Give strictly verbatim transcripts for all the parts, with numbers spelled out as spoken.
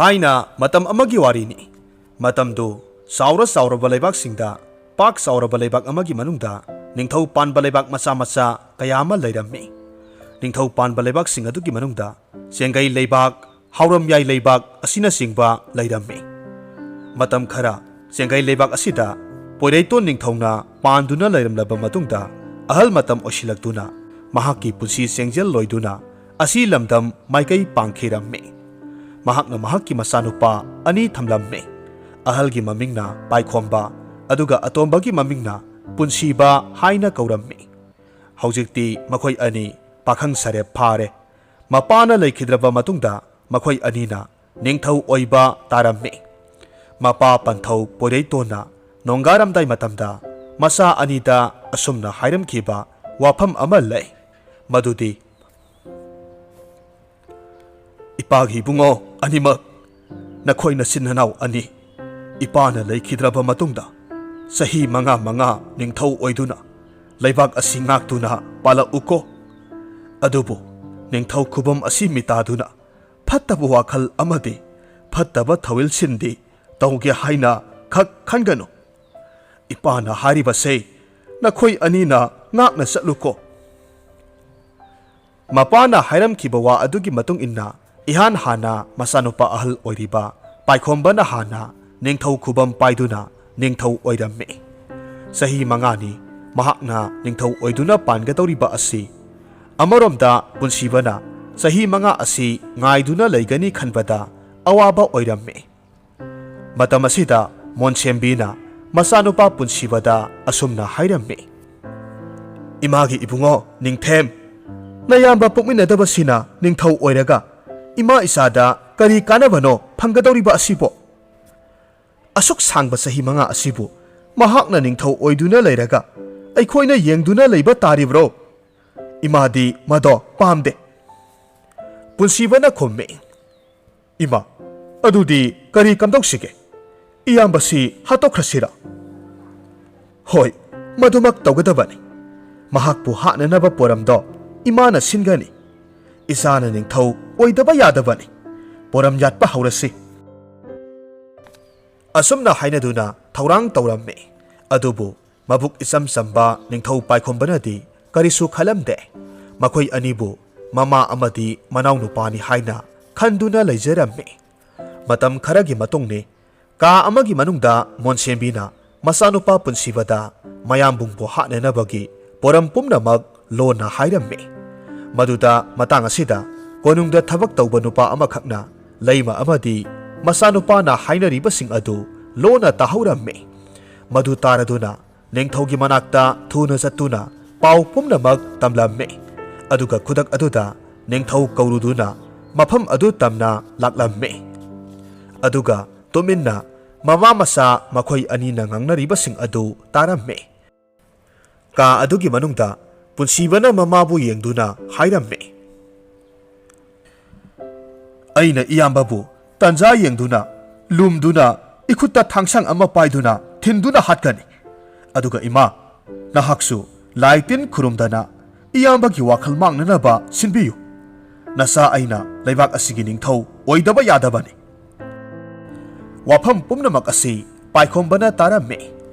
ꯊꯥꯏꯅ ꯃꯇꯝ ꯑꯃꯒꯤ ꯋꯥꯔꯤꯅꯤ꯫ ꯃꯇꯝꯗꯨ ꯆꯥꯎꯔ ꯆꯥꯎꯔꯕ ꯂꯩꯕꯥꯛꯁꯤꯡꯗ, ꯄꯥꯛ ꯆꯥꯎꯔꯕ ꯂꯩꯕꯥꯛ ꯑꯃꯒꯤ ꯃꯅꯨꯡꯗ ꯅꯤꯡꯊꯧ ꯄꯥꯟꯕ ꯂꯩꯕꯥꯛ ꯃꯆꯥ ꯃꯆꯥ ꯀꯌꯥ ꯑꯃ ꯂꯩꯔꯝꯃꯤ꯫ ꯅꯤꯡꯊꯧ ꯄꯥꯟꯕ ꯂꯩꯕꯥꯛꯁꯤꯡ ꯑꯗꯨꯒꯤ ꯃꯅꯨꯡꯗ ꯆꯦꯡꯒꯩ ꯂꯩꯕꯥꯛ, ꯍꯥꯎꯔꯝꯌꯥꯏ ꯂꯩꯕꯥꯛ ꯑꯁꯤꯅꯆꯤꯡꯕ ꯂꯩꯔꯝꯃꯤ꯫ ꯃꯇꯝ ꯈꯔ ꯆꯦꯡꯒꯩ ꯂꯩꯕꯥꯛ ꯑꯁꯤꯗ ꯄꯣꯏꯔꯩꯇꯣꯟ ꯅꯤꯡꯊꯧꯅ ꯄꯥꯟꯗꯨꯅ ꯂꯩꯔꯝꯂꯕ ꯃꯇꯨꯡꯗ, ꯑꯍꯜ ꯃꯇꯝ ꯑꯣꯏꯁꯤꯜꯂꯛꯇꯨꯅ ꯃꯍꯥꯛꯀꯤ ꯄꯨꯟꯁꯤ ꯆꯦꯡꯖꯦꯜ ꯂꯣꯏꯗꯨꯅ ꯑꯁꯤ ꯂꯝꯗꯝ ꯃꯥꯏꯀꯩ ꯄꯥꯡꯈꯤꯔꯝꯃꯤ꯫ ꯃꯍꯥꯛꯅ ꯃꯍꯥꯛꯀꯤ ꯃꯆꯥꯅꯨꯄꯥ ꯑꯅꯤ ꯊꯝꯂꯝꯃꯤ꯫ ꯑꯍꯜꯒꯤ ꯃꯃꯤꯡꯅ ꯄꯥꯏꯈꯣꯝꯕ, ꯑꯗꯨꯒ ꯑꯇꯣꯝꯕꯒꯤ ꯃꯃꯤꯡꯅ ꯄꯨꯟꯁꯤꯕ ꯍꯥꯏꯅ ꯀꯧꯔꯝꯃꯤ꯫ ꯍꯧꯖꯤꯛꯇꯤ ꯃꯈꯣꯏ ꯑꯅꯤ ꯄꯥꯈꯪ ꯁꯥꯔꯦꯞ ꯐꯥꯔꯦ꯫ ꯃꯄꯥꯅ ꯂꯩꯈꯤꯗ꯭ꯔꯕ ꯃꯇꯨꯡꯗ ꯃꯈꯣꯏ ꯑꯅꯤꯅ ꯅꯤꯡꯊꯧ ꯑꯣꯏꯕ ꯇꯥꯔꯝꯃꯤ꯫ ꯃꯄꯥ ꯄꯟꯊꯧ ꯄꯣꯏꯔꯩꯇꯣꯟꯅ ꯅꯣꯡꯒꯥꯔꯝꯗꯥꯏ ꯃꯇꯝꯗ ꯃꯆꯥ ꯑꯅꯤꯗ ꯑꯁꯨꯝꯅ ꯍꯥꯏꯔꯝꯈꯤꯕ ꯋꯥꯐꯝ ꯑꯃ ꯂꯩ, ꯃꯗꯨꯗꯤ, "ꯏꯄꯥꯒꯤ ꯏꯕꯨꯡꯉꯣ ꯑꯅꯤꯃꯛ, ꯅꯈꯣꯏ ꯅꯆꯤꯟ ꯅꯅꯥꯎ ꯑꯅꯤ ꯏꯄꯥꯅ ꯂꯩꯈꯤꯗ꯭ꯔꯕ ꯃꯇꯨꯡꯗ ꯆꯍꯤ ꯃꯉꯥ ꯃꯉꯥ ꯅꯤꯡꯊꯧ ꯑꯣꯏꯗꯨꯅ ꯂꯩꯕꯥꯛ ꯑꯁꯤ ꯉꯥꯛꯇꯨꯅ ꯄꯥꯜꯂꯛꯎꯀꯣ꯫ ꯑꯗꯨꯕꯨ ꯅꯤꯡꯊꯧ ꯈꯨꯕꯝ ꯑꯁꯤ ꯃꯤꯇꯥꯗꯨꯅ ꯐꯠꯇꯕ ꯋꯥꯈꯜ ꯑꯃꯗꯤ ꯐꯠꯇꯕ ꯊꯧꯏꯜꯁꯤꯡꯗꯤ ꯇꯧꯒꯦ ꯍꯥꯏꯅ ꯈꯛ ꯈꯟꯒꯅꯨ꯫ ꯏꯄꯥꯅ ꯍꯥꯏꯔꯤꯕꯁꯦ ꯅꯈꯣꯏ ꯑꯅꯤꯅ ꯉꯥꯛꯅ ꯆꯠꯂꯨꯀꯣ"꯫ ꯃꯄꯥꯅ ꯍꯥꯏꯔꯝꯈꯤꯕ ꯋꯥ ꯑꯗꯨꯒꯤ ꯃꯇꯨꯡ ꯏꯟꯅ ꯏꯍꯥꯟ ꯍꯥꯟꯅ ꯃꯆꯥꯅꯨꯄꯥ ꯑꯍꯜ ꯑꯣꯏꯔꯤꯕ ꯄꯥꯏꯈꯣꯝꯕꯅ ꯍꯥꯟꯅ ꯅꯤꯡꯊꯧ ꯈꯨꯕꯝ ꯄꯥꯏꯗꯨꯅ ꯅꯤꯡꯊꯧ ꯑꯣꯏꯔꯝꯃꯤ꯫ ꯆꯍꯤ ꯃꯉꯥꯅꯤ ꯃꯍꯥꯛꯅ ꯅꯤꯡꯊꯧ ꯑꯣꯏꯗꯨꯅ ꯄꯥꯟꯒꯗꯧꯔꯤꯕ ꯑꯁꯤ, ꯑꯃꯔꯣꯝꯗ ꯄꯨꯟꯁꯤꯕꯅ ꯆꯍꯤ ꯃꯉꯥ ꯑꯁꯤ ꯉꯥꯏꯗꯨꯅ ꯂꯩꯒꯅꯤ ꯈꯟꯕꯗ ꯑꯋꯥꯕ ꯑꯣꯏꯔꯝꯃꯤ꯫ ꯃꯇꯝ ꯑꯁꯤꯗ ꯃꯣꯟꯁꯦꯝꯕꯤꯅ ꯃꯆꯥꯅꯨꯄꯥ ꯄꯨꯟꯁꯤꯕꯗ ꯑꯁꯨꯝꯅ ꯍꯥꯏꯔꯝꯃꯤ, "ꯏꯃꯥꯒꯤ ꯏꯕꯨꯡꯉꯣ ꯅꯤꯡꯊꯦꯝ, ꯅꯌꯥꯝꯕ ꯄꯣꯛꯃꯤꯟꯅꯗꯕꯁꯤꯅ ꯅꯤꯡꯊꯧ ꯑꯣꯏꯔꯒ ꯏꯃꯥ ꯏꯆꯥꯗ ꯀꯔꯤ ꯀꯥꯟꯅꯕꯅꯣ ꯐꯪꯒꯗꯧꯔꯤꯕ ꯑꯁꯤꯕꯣ? ꯑꯁꯨꯛ ꯁꯥꯡꯕ ꯆꯍꯤ ꯃꯉꯥ ꯑꯁꯤꯕꯨ ꯃꯍꯥꯛꯅ ꯅꯤꯡꯊꯧ ꯑꯣꯏꯗꯨꯅ ꯂꯩꯔꯒ ꯑꯩꯈꯣꯏꯅ ꯌꯦꯡꯗꯨꯅ ꯂꯩꯕ ꯇꯥꯔꯤꯕ꯭ꯔꯣ?" ꯏꯃꯥꯗꯤ ꯃꯗꯣ ꯄꯥꯝꯗꯦ꯫ ꯄꯨꯟꯁꯤꯕꯅ ꯈꯨꯝꯃꯤ, "ꯏꯃꯥ, ꯑꯗꯨꯗꯤ ꯀꯔꯤ ꯀꯝꯗꯧꯁꯤꯒꯦ? ꯏꯌꯥꯝꯕꯁꯤ ꯍꯥꯠꯇꯣꯛꯈ꯭ꯔꯁꯤꯔ?" "ꯍꯣꯏ, ꯃꯗꯨꯃꯛ ꯇꯧꯒꯗꯕꯅꯤ꯫ ꯃꯍꯥꯛꯄꯨ ꯍꯥꯠꯅꯅꯕ ꯄꯣꯔꯝꯗꯣ ꯏꯃꯥꯅ ꯁꯤꯟꯒꯅꯤ꯫ ꯏꯆꯥꯅ ꯅꯤꯡꯊꯧ ꯑꯣꯏꯗꯕ ꯌꯥꯗꯕꯅꯤ꯫ ꯄꯣꯔꯝ ꯌꯥꯠꯄ ꯍꯧꯔꯁꯤ꯫ ꯑꯁꯨꯝꯅ ꯍꯥꯏꯅꯗꯨꯅ ꯊꯧꯔꯥꯡ ꯇꯧꯔꯝꯃꯤ꯫ ꯑꯗꯨꯕꯨ ꯃꯕꯨꯛ ꯏꯆꯝ ꯆꯝꯕ ꯅꯤꯡꯊꯧ ꯄꯥꯏꯈꯣꯝꯕꯅꯗꯤ ꯀꯔꯤꯁꯨ ꯈꯜꯂꯝꯗꯦ꯫ ꯃꯈꯣꯏ ꯑꯅꯤꯕꯨ ꯃꯃꯥ ꯑꯃꯗꯤ ꯃꯅꯥꯎꯅꯨꯄꯥꯅꯤ ꯍꯥꯏꯅ ꯈꯟꯗꯨꯅ ꯂꯩꯖꯔꯝꯃꯤ꯫ ꯃꯇꯝ ꯈꯔꯒꯤ ꯃꯇꯨꯡꯅꯤ꯫ ꯀꯥ ꯑꯃꯒꯤ ꯃꯅꯨꯡꯗ ꯃꯣꯟꯁꯦꯝꯕꯤꯅ ꯃꯆꯥꯅꯨꯄꯥ ꯄꯨꯟꯁꯤꯕꯗ ꯃꯌꯥꯝꯕꯨꯡꯕꯨ ꯍꯥꯠꯅꯅꯕꯒꯤ ꯄꯣꯔꯝ ꯄꯨꯝꯅꯃꯛ ꯂꯣꯟꯅ ꯍꯥꯏꯔꯝꯃꯤ꯫ ꯃꯗꯨꯗ ꯃꯇꯥꯡ ꯑꯁꯤꯗ ꯀꯣꯅꯨꯡꯗ ꯊꯕꯛ ꯇꯧꯕ ꯅꯨꯄꯥ ꯑꯃꯈꯛꯅ ꯂꯩꯃ ꯑꯃꯗꯤ ꯃꯆꯥꯅꯨꯄꯥꯅ ꯍꯥꯏꯅꯔꯤꯕꯁꯤꯡ ꯑꯗꯨ ꯂꯣꯟꯅ ꯇꯥꯍꯧꯔꯝꯃꯤ꯫ ꯃꯗꯨ ꯇꯥꯔꯗꯨꯅ ꯅꯤꯡꯊꯧꯒꯤ ꯃꯅꯥꯛꯇ ꯊꯨꯅ ꯆꯠꯇꯨꯅ ꯄꯥꯎ ꯄꯨꯝꯅꯃꯛ ꯇꯝꯂꯝꯃꯤ꯫ ꯑꯗꯨꯒ ꯈꯨꯗꯛ ꯑꯗꯨꯗ ꯅꯤꯡꯊꯧ ꯀꯧꯔꯨꯗꯨꯅ ꯃꯐꯝ ꯑꯗꯨ ꯇꯝꯅ ꯂꯥꯛꯂꯝꯃꯤ꯫ ꯑꯗꯨꯒ ꯇꯨꯃꯤꯟꯅ ꯃꯃꯥ ꯃꯆꯥ ꯃꯈꯣꯏ ꯑꯅꯤꯅ ꯉꯥꯡꯅꯔꯤꯕꯁꯤꯡ ꯑꯗꯨ ꯇꯥꯔꯝꯃꯤ꯫ ꯀꯥ ꯑꯗꯨꯒꯤ ꯃꯅꯨꯡꯗ ꯄꯨꯟꯁꯤꯕꯅ ꯃꯃꯥꯕꯨ ꯌꯦꯡꯗꯨꯅ ꯍꯥꯏꯔꯝꯃꯤ, "ꯑꯩꯅ ꯏꯌꯥꯝꯕꯕꯨ ꯇꯟꯖꯥ ꯌꯦꯡꯗꯨꯅ, ꯂꯨꯝꯗꯨꯅ, ꯏꯈꯨꯠꯇ ꯊꯥꯡꯁꯥꯡ ꯑꯃ ꯄꯥꯏꯗꯨꯅ ꯊꯤꯟꯗꯨꯅ ꯍꯥꯠꯀꯅꯤ꯫ ꯑꯗꯨꯒ ꯏꯃꯥ, ꯅꯍꯥꯛꯁꯨ ꯂꯥꯏ ꯇꯤꯟ ꯈꯨꯔꯨꯝꯗꯅ ꯏꯌꯥꯝꯕꯒꯤ ꯋꯥꯈꯜ ꯃꯥꯡꯅꯅꯕ ꯁꯤꯟꯕꯤꯌꯨ꯫ ꯅꯆꯥ ꯑꯩꯅ ꯂꯩꯕꯥꯛ ꯑꯁꯤꯒꯤ ꯅꯤꯡꯊꯧ ꯑꯣꯏꯗꯕ ꯌꯥꯗꯕꯅꯤ꯫" ꯋꯥꯐꯝ ꯄꯨꯝꯅꯃꯛ ꯑꯁꯤ ꯄꯥꯏꯈꯣꯝꯕꯅ ꯇꯥꯔꯝꯃꯤ꯫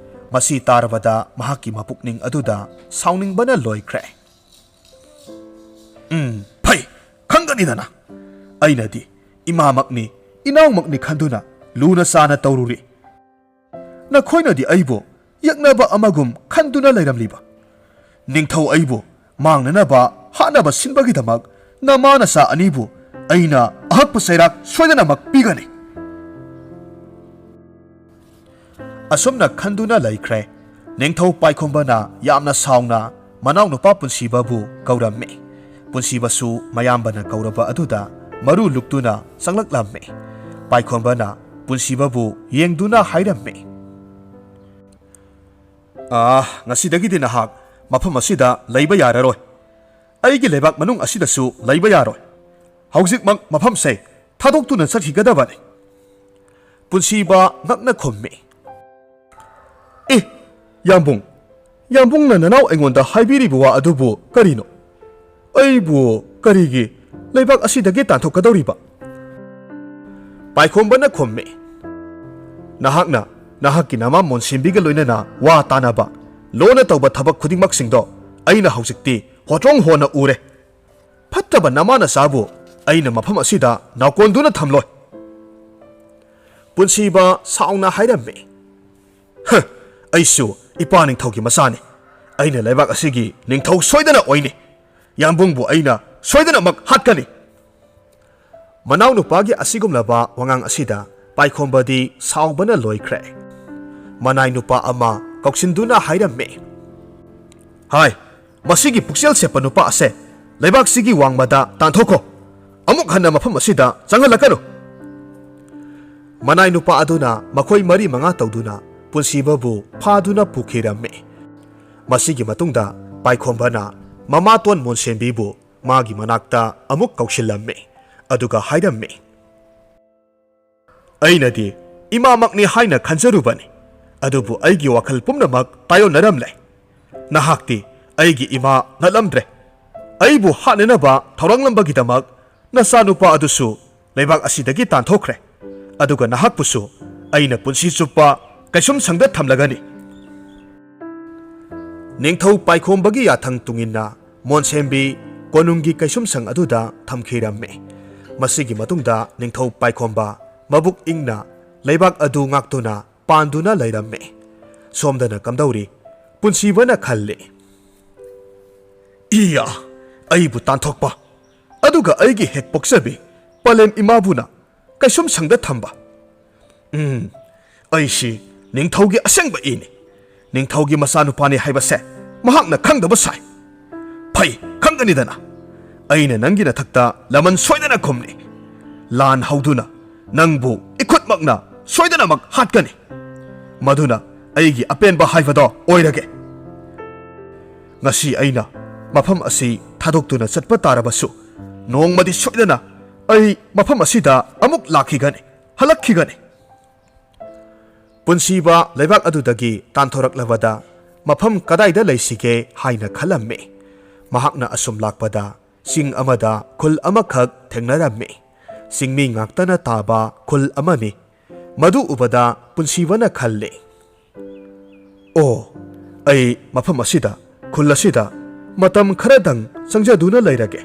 ꯃꯁꯤ ꯇꯥꯔꯕꯗ ꯃꯍꯥꯛꯀꯤ ꯃꯄꯨꯛꯅꯤꯡ ꯑꯗꯨꯗ ꯁꯥꯎꯅꯤꯡꯕꯅ ꯂꯣꯏꯈ꯭ꯔꯦ꯫ "ꯎꯝ, ꯐꯩ, ꯈꯪꯒꯅꯤꯗꯅ꯫ ꯑꯩꯅꯗꯤ ꯏꯃꯥꯃꯛꯅꯤ, ꯏꯅꯥꯎꯃꯛꯅꯤ ꯈꯟꯗꯨꯅ ꯂꯨꯅ ꯆꯥꯅ ꯇꯧꯔꯨꯔꯤ꯫ ꯅꯈꯣꯏꯅꯗꯤ ꯑꯩꯕꯨ ꯌꯦꯛꯅꯕ ꯑꯃꯒꯨꯝ ꯈꯟꯗꯨꯅ ꯂꯩꯔꯝꯂꯤꯕ꯫ ꯅꯤꯡꯊꯧ ꯑꯩꯕꯨ ꯃꯥꯡꯅꯅꯕ ꯍꯥꯠꯅꯕ ꯁꯤꯟꯕꯒꯤꯗꯃꯛ ꯅꯃꯥ ꯅꯆꯥ ꯑꯅꯤꯕꯨ ꯑꯩꯅ ꯑꯍꯛꯄ ꯆꯩꯔꯥꯛ ꯁꯣꯏꯗꯅꯃꯛ ꯄꯤꯒꯅꯤ꯫" ꯑꯁꯨꯝꯅ ꯈꯟꯗꯨꯅ ꯂꯩꯈ꯭ꯔꯦ꯫ ꯅꯤꯡꯊꯧ ꯄꯥꯏꯈꯣꯝꯕꯅ ꯌꯥꯝꯅ ꯁꯥꯎꯅ ꯃꯅꯥꯎꯅꯨꯄꯥ ꯄꯨꯟꯁꯤꯕꯕꯨ ꯀꯧꯔꯝꯃꯤ꯫ ꯄꯨꯟꯁꯤꯕꯁꯨ ꯃꯌꯥꯝꯕꯅ ꯀꯧꯔꯕ ꯑꯗꯨꯗ ꯃꯔꯨ ꯂꯨꯛꯇꯨꯅ ꯆꯪꯂꯛꯂꯝꯃꯤ꯫ ꯄꯥꯏꯈꯣꯝꯕꯅ ꯄꯨꯟꯁꯤꯕꯕꯨ ꯌꯦꯡꯗꯨꯅ ꯍꯥꯏꯔꯝꯃꯤ, "ꯑꯥ, ꯉꯁꯤꯗꯒꯤꯗꯤ ꯅꯍꯥꯛ ꯃꯐꯝ ꯑꯁꯤꯗ ꯂꯩꯕ ꯌꯥꯔꯔꯣꯏ꯫ ꯑꯩꯒꯤ ꯂꯩꯕꯥꯛ ꯃꯅꯨꯡ ꯑꯁꯤꯗꯁꯨ ꯂꯩꯕ ꯌꯥꯔꯣꯏ꯫ ꯍꯧꯖꯤꯛꯃꯛ ꯃꯐꯝꯁꯦ ꯊꯥꯗꯣꯛꯇꯨꯅ ꯆꯠꯈꯤꯒꯗꯕꯅꯤ꯫" ꯄꯨꯟꯁꯤꯕ ꯉꯛꯅ ꯈꯨꯝꯃꯤ, "ꯑꯦ, ꯌꯥꯝꯕꯨꯡ, ꯌꯥꯝꯕꯨꯡꯅ ꯅꯅꯥꯎ ꯑꯩꯉꯣꯟꯗ ꯍꯥꯏꯕꯤꯔꯤꯕ ꯋꯥ ꯑꯗꯨꯕꯨ ꯀꯔꯤꯅꯣ? ꯑꯩꯕꯨ ꯀꯔꯤꯒꯤ ꯂꯩꯕꯥꯛ ꯑꯁꯤꯗꯒꯤ ꯇꯥꯟꯊꯣꯛꯀꯗꯧꯔꯤꯕ?" ꯄꯥꯏꯈꯣꯝꯕꯅ ꯈꯨꯝꯃꯤ, "ꯅꯍꯥꯛꯅ ꯅꯍꯥꯛꯀꯤ ꯅꯃꯥ ꯃꯣꯟꯁꯦꯝꯕꯤꯒ ꯂꯣꯏꯅꯅ ꯋꯥ ꯇꯥꯅꯕ, ꯂꯣꯟꯅ ꯇꯧꯕ ꯊꯕꯛ ꯈꯨꯗꯤꯡꯃꯛꯁꯤꯡꯗꯣ ꯑꯩꯅ ꯍꯧꯖꯤꯛꯇꯤ ꯍꯣꯇ꯭ꯔꯣꯡ ꯍꯣꯟꯅ ꯎꯔꯦ꯫ ꯐꯠꯇꯕ ꯅꯃꯥ ꯅꯆꯥꯕꯨ ꯑꯩꯅ ꯃꯐꯝ ꯑꯁꯤꯗ ꯅꯥꯎꯀꯣꯟꯗꯨꯅ ꯊꯝꯂꯣꯏ꯫" ꯄꯨꯟꯁꯤꯕ ꯁꯥꯎꯅ ꯍꯥꯏꯔꯝꯃꯤ, "ꯍ, ꯑꯩꯁꯨ ꯏꯄꯥ ꯅꯤꯡꯊꯧꯒꯤ ꯃꯆꯥꯅꯤ꯫ ꯑꯩꯅ ꯂꯩꯕꯥꯛ ꯑꯁꯤꯒꯤ ꯅꯤꯡꯊꯧ ꯁꯣꯏꯗꯅ ꯑꯣꯏꯅꯤ꯫ ꯌꯥꯝꯕꯨꯡꯕꯨ ꯑꯩꯅ ꯁꯣꯏꯗꯅꯃꯛ ꯍꯥꯠꯀꯅꯤ꯫" ꯃꯅꯥꯎꯅꯨꯄꯥꯒꯤ ꯑꯁꯤꯒꯨꯝꯂꯕ ꯋꯥꯉꯥꯡ ꯑꯁꯤꯗ ꯄꯥꯏꯈꯣꯝꯕꯗꯤ ꯁꯥꯎꯕꯅ ꯂꯣꯏꯈ꯭ꯔꯦ꯫ ꯃꯅꯥꯏ ꯅꯨꯄꯥ ꯑꯃ ꯀꯧꯁꯤꯟꯗꯨꯅ ꯍꯥꯏꯔꯝꯃꯤ, "ꯍꯥꯏ, ꯃꯁꯤꯒꯤ ꯄꯨꯛꯆꯦꯜ ꯁꯦꯞꯄ ꯅꯨꯄꯥ ꯑꯁꯦ ꯂꯩꯕꯥꯛꯁꯤꯒꯤ ꯋꯥꯡꯃꯗ ꯇꯥꯟꯊꯣꯛꯈꯣ꯫ ꯑꯃꯨꯛ ꯍꯟꯅ ꯃꯐꯝ ꯑꯁꯤꯗ ꯆꯪꯍꯜꯂꯛꯀꯅꯨ꯫" ꯃꯅꯥꯏ ꯅꯨꯄꯥ ꯑꯗꯨꯅ ꯃꯈꯣꯏ ꯃꯔꯤ ꯃꯉꯥ ꯇꯧꯗꯨꯅ ꯄꯨꯟꯁꯤꯕꯕꯨ ꯐꯥꯗꯨꯅ ꯄꯨꯈꯤꯔꯝꯃꯤ꯫ ꯃꯁꯤꯒꯤ ꯃꯇꯨꯡꯗ ꯄꯥꯏꯈꯣꯝꯕꯅ ꯃꯃꯥꯇꯣꯟ ꯃꯣꯟꯁꯦꯝꯕꯤꯕꯨ ꯃꯥꯒꯤ ꯃꯅꯥꯛꯇ ꯑꯃꯨꯛ ꯀꯧꯁꯤꯜꯂꯝꯃꯤ꯫ ꯑꯗꯨꯒ ꯍꯥꯏꯔꯝꯃꯤ, "ꯑꯩꯅꯗꯤ ꯏꯃꯥꯃꯛꯅꯤ ꯍꯥꯏꯅ ꯈꯟꯖꯔꯨꯕꯅꯤ, ꯑꯗꯨꯕꯨ ꯑꯩꯒꯤ ꯋꯥꯈꯜ ꯄꯨꯝꯅꯃꯛ ꯇꯥꯏꯑꯣꯟꯅꯔꯝꯂꯦ꯫ ꯅꯍꯥꯛꯇꯤ ꯑꯩꯒꯤ ꯏꯃꯥ ꯅꯠꯂꯝꯗ꯭ꯔꯦ꯫ ꯑꯩꯕꯨ ꯍꯥꯠꯅꯅꯕ ꯊꯧꯔꯥꯡꯂꯝꯕꯒꯤꯗꯃꯛ ꯅꯆꯥꯅꯨꯄꯥ ꯑꯗꯨꯁꯨ ꯂꯩꯕꯥꯛ ꯑꯁꯤꯗꯒꯤ ꯇꯥꯟꯊꯣꯛꯈ꯭ꯔꯦ꯫ ꯑꯗꯨꯒ ꯅꯍꯥꯛꯄꯨꯁꯨ ꯑꯩꯅ ꯄꯨꯟꯁꯤ ꯆꯨꯞꯄ ꯀꯩꯁꯨꯝꯁꯪꯗ ꯊꯝꯂꯒꯅꯤ꯫" ꯅꯤꯡꯊꯧ ꯄꯥꯏꯈꯣꯝꯕꯒꯤ ꯌꯥꯊꯪ ꯇꯨꯡꯏꯟꯅ ꯃꯣꯟꯁꯦꯝꯕꯤ ꯀꯣꯅꯨꯡꯒꯤ ꯀꯩꯁꯨꯝꯁꯪ ꯑꯗꯨꯗ ꯊꯝꯈꯤꯔꯝꯃꯤ꯫ ꯃꯁꯤꯒꯤ ꯃꯇꯨꯡꯗ ꯅꯤꯡꯊꯧ ꯄꯥꯏꯈꯣꯝꯕ ꯃꯕꯨꯛ ꯏꯪꯅ ꯂꯩꯕꯥꯛ ꯑꯗꯨ ꯉꯥꯛꯇꯨꯅ ꯄꯥꯟꯗꯨꯅ ꯂꯩꯔꯝꯃꯤ꯫ ꯁꯣꯝꯗꯅ ꯀꯝꯗꯧꯔꯤ? ꯄꯨꯟꯁꯤꯕꯅ ꯈꯜꯂꯤ, "ꯏꯌꯥ, ꯑꯩꯕꯨ ꯇꯥꯟꯊꯣꯛꯄ, ꯑꯗꯨꯒ ꯑꯩꯒꯤ ꯍꯦꯛ ꯄꯣꯛꯆꯕꯤ ꯄꯂꯦꯝ ꯏꯃꯥꯕꯨꯅ ꯀꯩꯁꯨꯝꯁꯪꯗ ꯊꯝꯕ꯫ ꯎꯝ, ꯑꯩꯁꯤ ꯅꯤꯡꯊꯧꯒꯤ ꯑꯁꯦꯡꯕ ꯏꯅꯤ꯫ ꯅꯤꯡꯊꯧꯒꯤ ꯃꯆꯥꯅꯨꯄꯥꯅꯤ ꯍꯥꯏꯕꯁꯦ ꯃꯍꯥꯛꯅ ꯈꯪꯗꯕ ꯁꯥꯏ꯫ ꯐꯩ, ꯈꯪꯒꯅꯤꯗꯅ꯫ ꯑꯩꯅ ꯅꯪꯒꯤ ꯅꯊꯛꯇ ꯂꯃꯟ ꯁꯣꯏꯗꯅ ꯈꯨꯝꯅꯤ꯫ ꯂꯥꯟ ꯍꯧꯗꯨꯅ ꯅꯪꯕꯨ ꯏꯈꯨꯠꯃꯛꯅ ꯁꯣꯏꯗꯅꯃꯛ ꯍꯥꯠꯀꯅꯤ꯫ ꯃꯗꯨꯅ ꯑꯩꯒꯤ ꯑꯄꯦꯟꯕ ꯍꯥꯏꯕꯗꯣ ꯑꯣꯏꯔꯒꯦ꯫ ꯉꯁꯤ ꯑꯩꯅ ꯃꯐꯝ ꯑꯁꯤ ꯊꯥꯗꯣꯛꯇꯨꯅ ꯆꯠꯄ ꯇꯥꯔꯕꯁꯨ, ꯅꯣꯡꯃꯗꯤ ꯁꯣꯏꯗꯅ ꯑꯩ ꯃꯐꯝ ꯑꯁꯤꯗ ꯑꯃꯨꯛ ꯂꯥꯛꯈꯤꯒꯅꯤ, ꯍꯜꯂꯛꯈꯤꯒꯅꯤ꯫" ꯄꯨꯟꯁꯤꯕ ꯂꯩꯕꯥꯛ ꯑꯗꯨꯗꯒꯤ ꯇꯥꯟꯊꯣꯔꯛꯂꯕꯗ ꯃꯐꯝ ꯀꯗꯥꯏꯗ ꯂꯩꯁꯤꯒꯦ ꯍꯥꯏꯅ ꯈꯜꯂꯝꯃꯤ꯫ ꯃꯍꯥꯛꯅ ꯑꯁꯨꯝ ꯂꯥꯛꯄꯗ ꯆꯤꯡ ꯑꯃꯗ ꯈꯨꯜ ꯑꯃꯈꯛ ꯊꯦꯡꯅꯔꯝꯃꯤ꯫ ꯆꯤꯡꯃꯤ ꯉꯥꯛꯇꯅ ꯇꯥꯕ ꯈꯨꯜ ꯑꯃꯅꯤ꯫ ꯃꯗꯨ ꯎꯕꯗ ꯄꯨꯟꯁꯤꯕꯅ ꯈꯜꯂꯤ, "ꯑꯣ, ꯑꯩ ꯃꯐꯝ ꯑꯁꯤꯗ, ꯈꯨꯜ ꯑꯁꯤꯗ ꯃꯇꯝ ꯈꯔꯗꯪ ꯆꯪꯖꯗꯨꯅ ꯂꯩꯔꯒꯦ꯫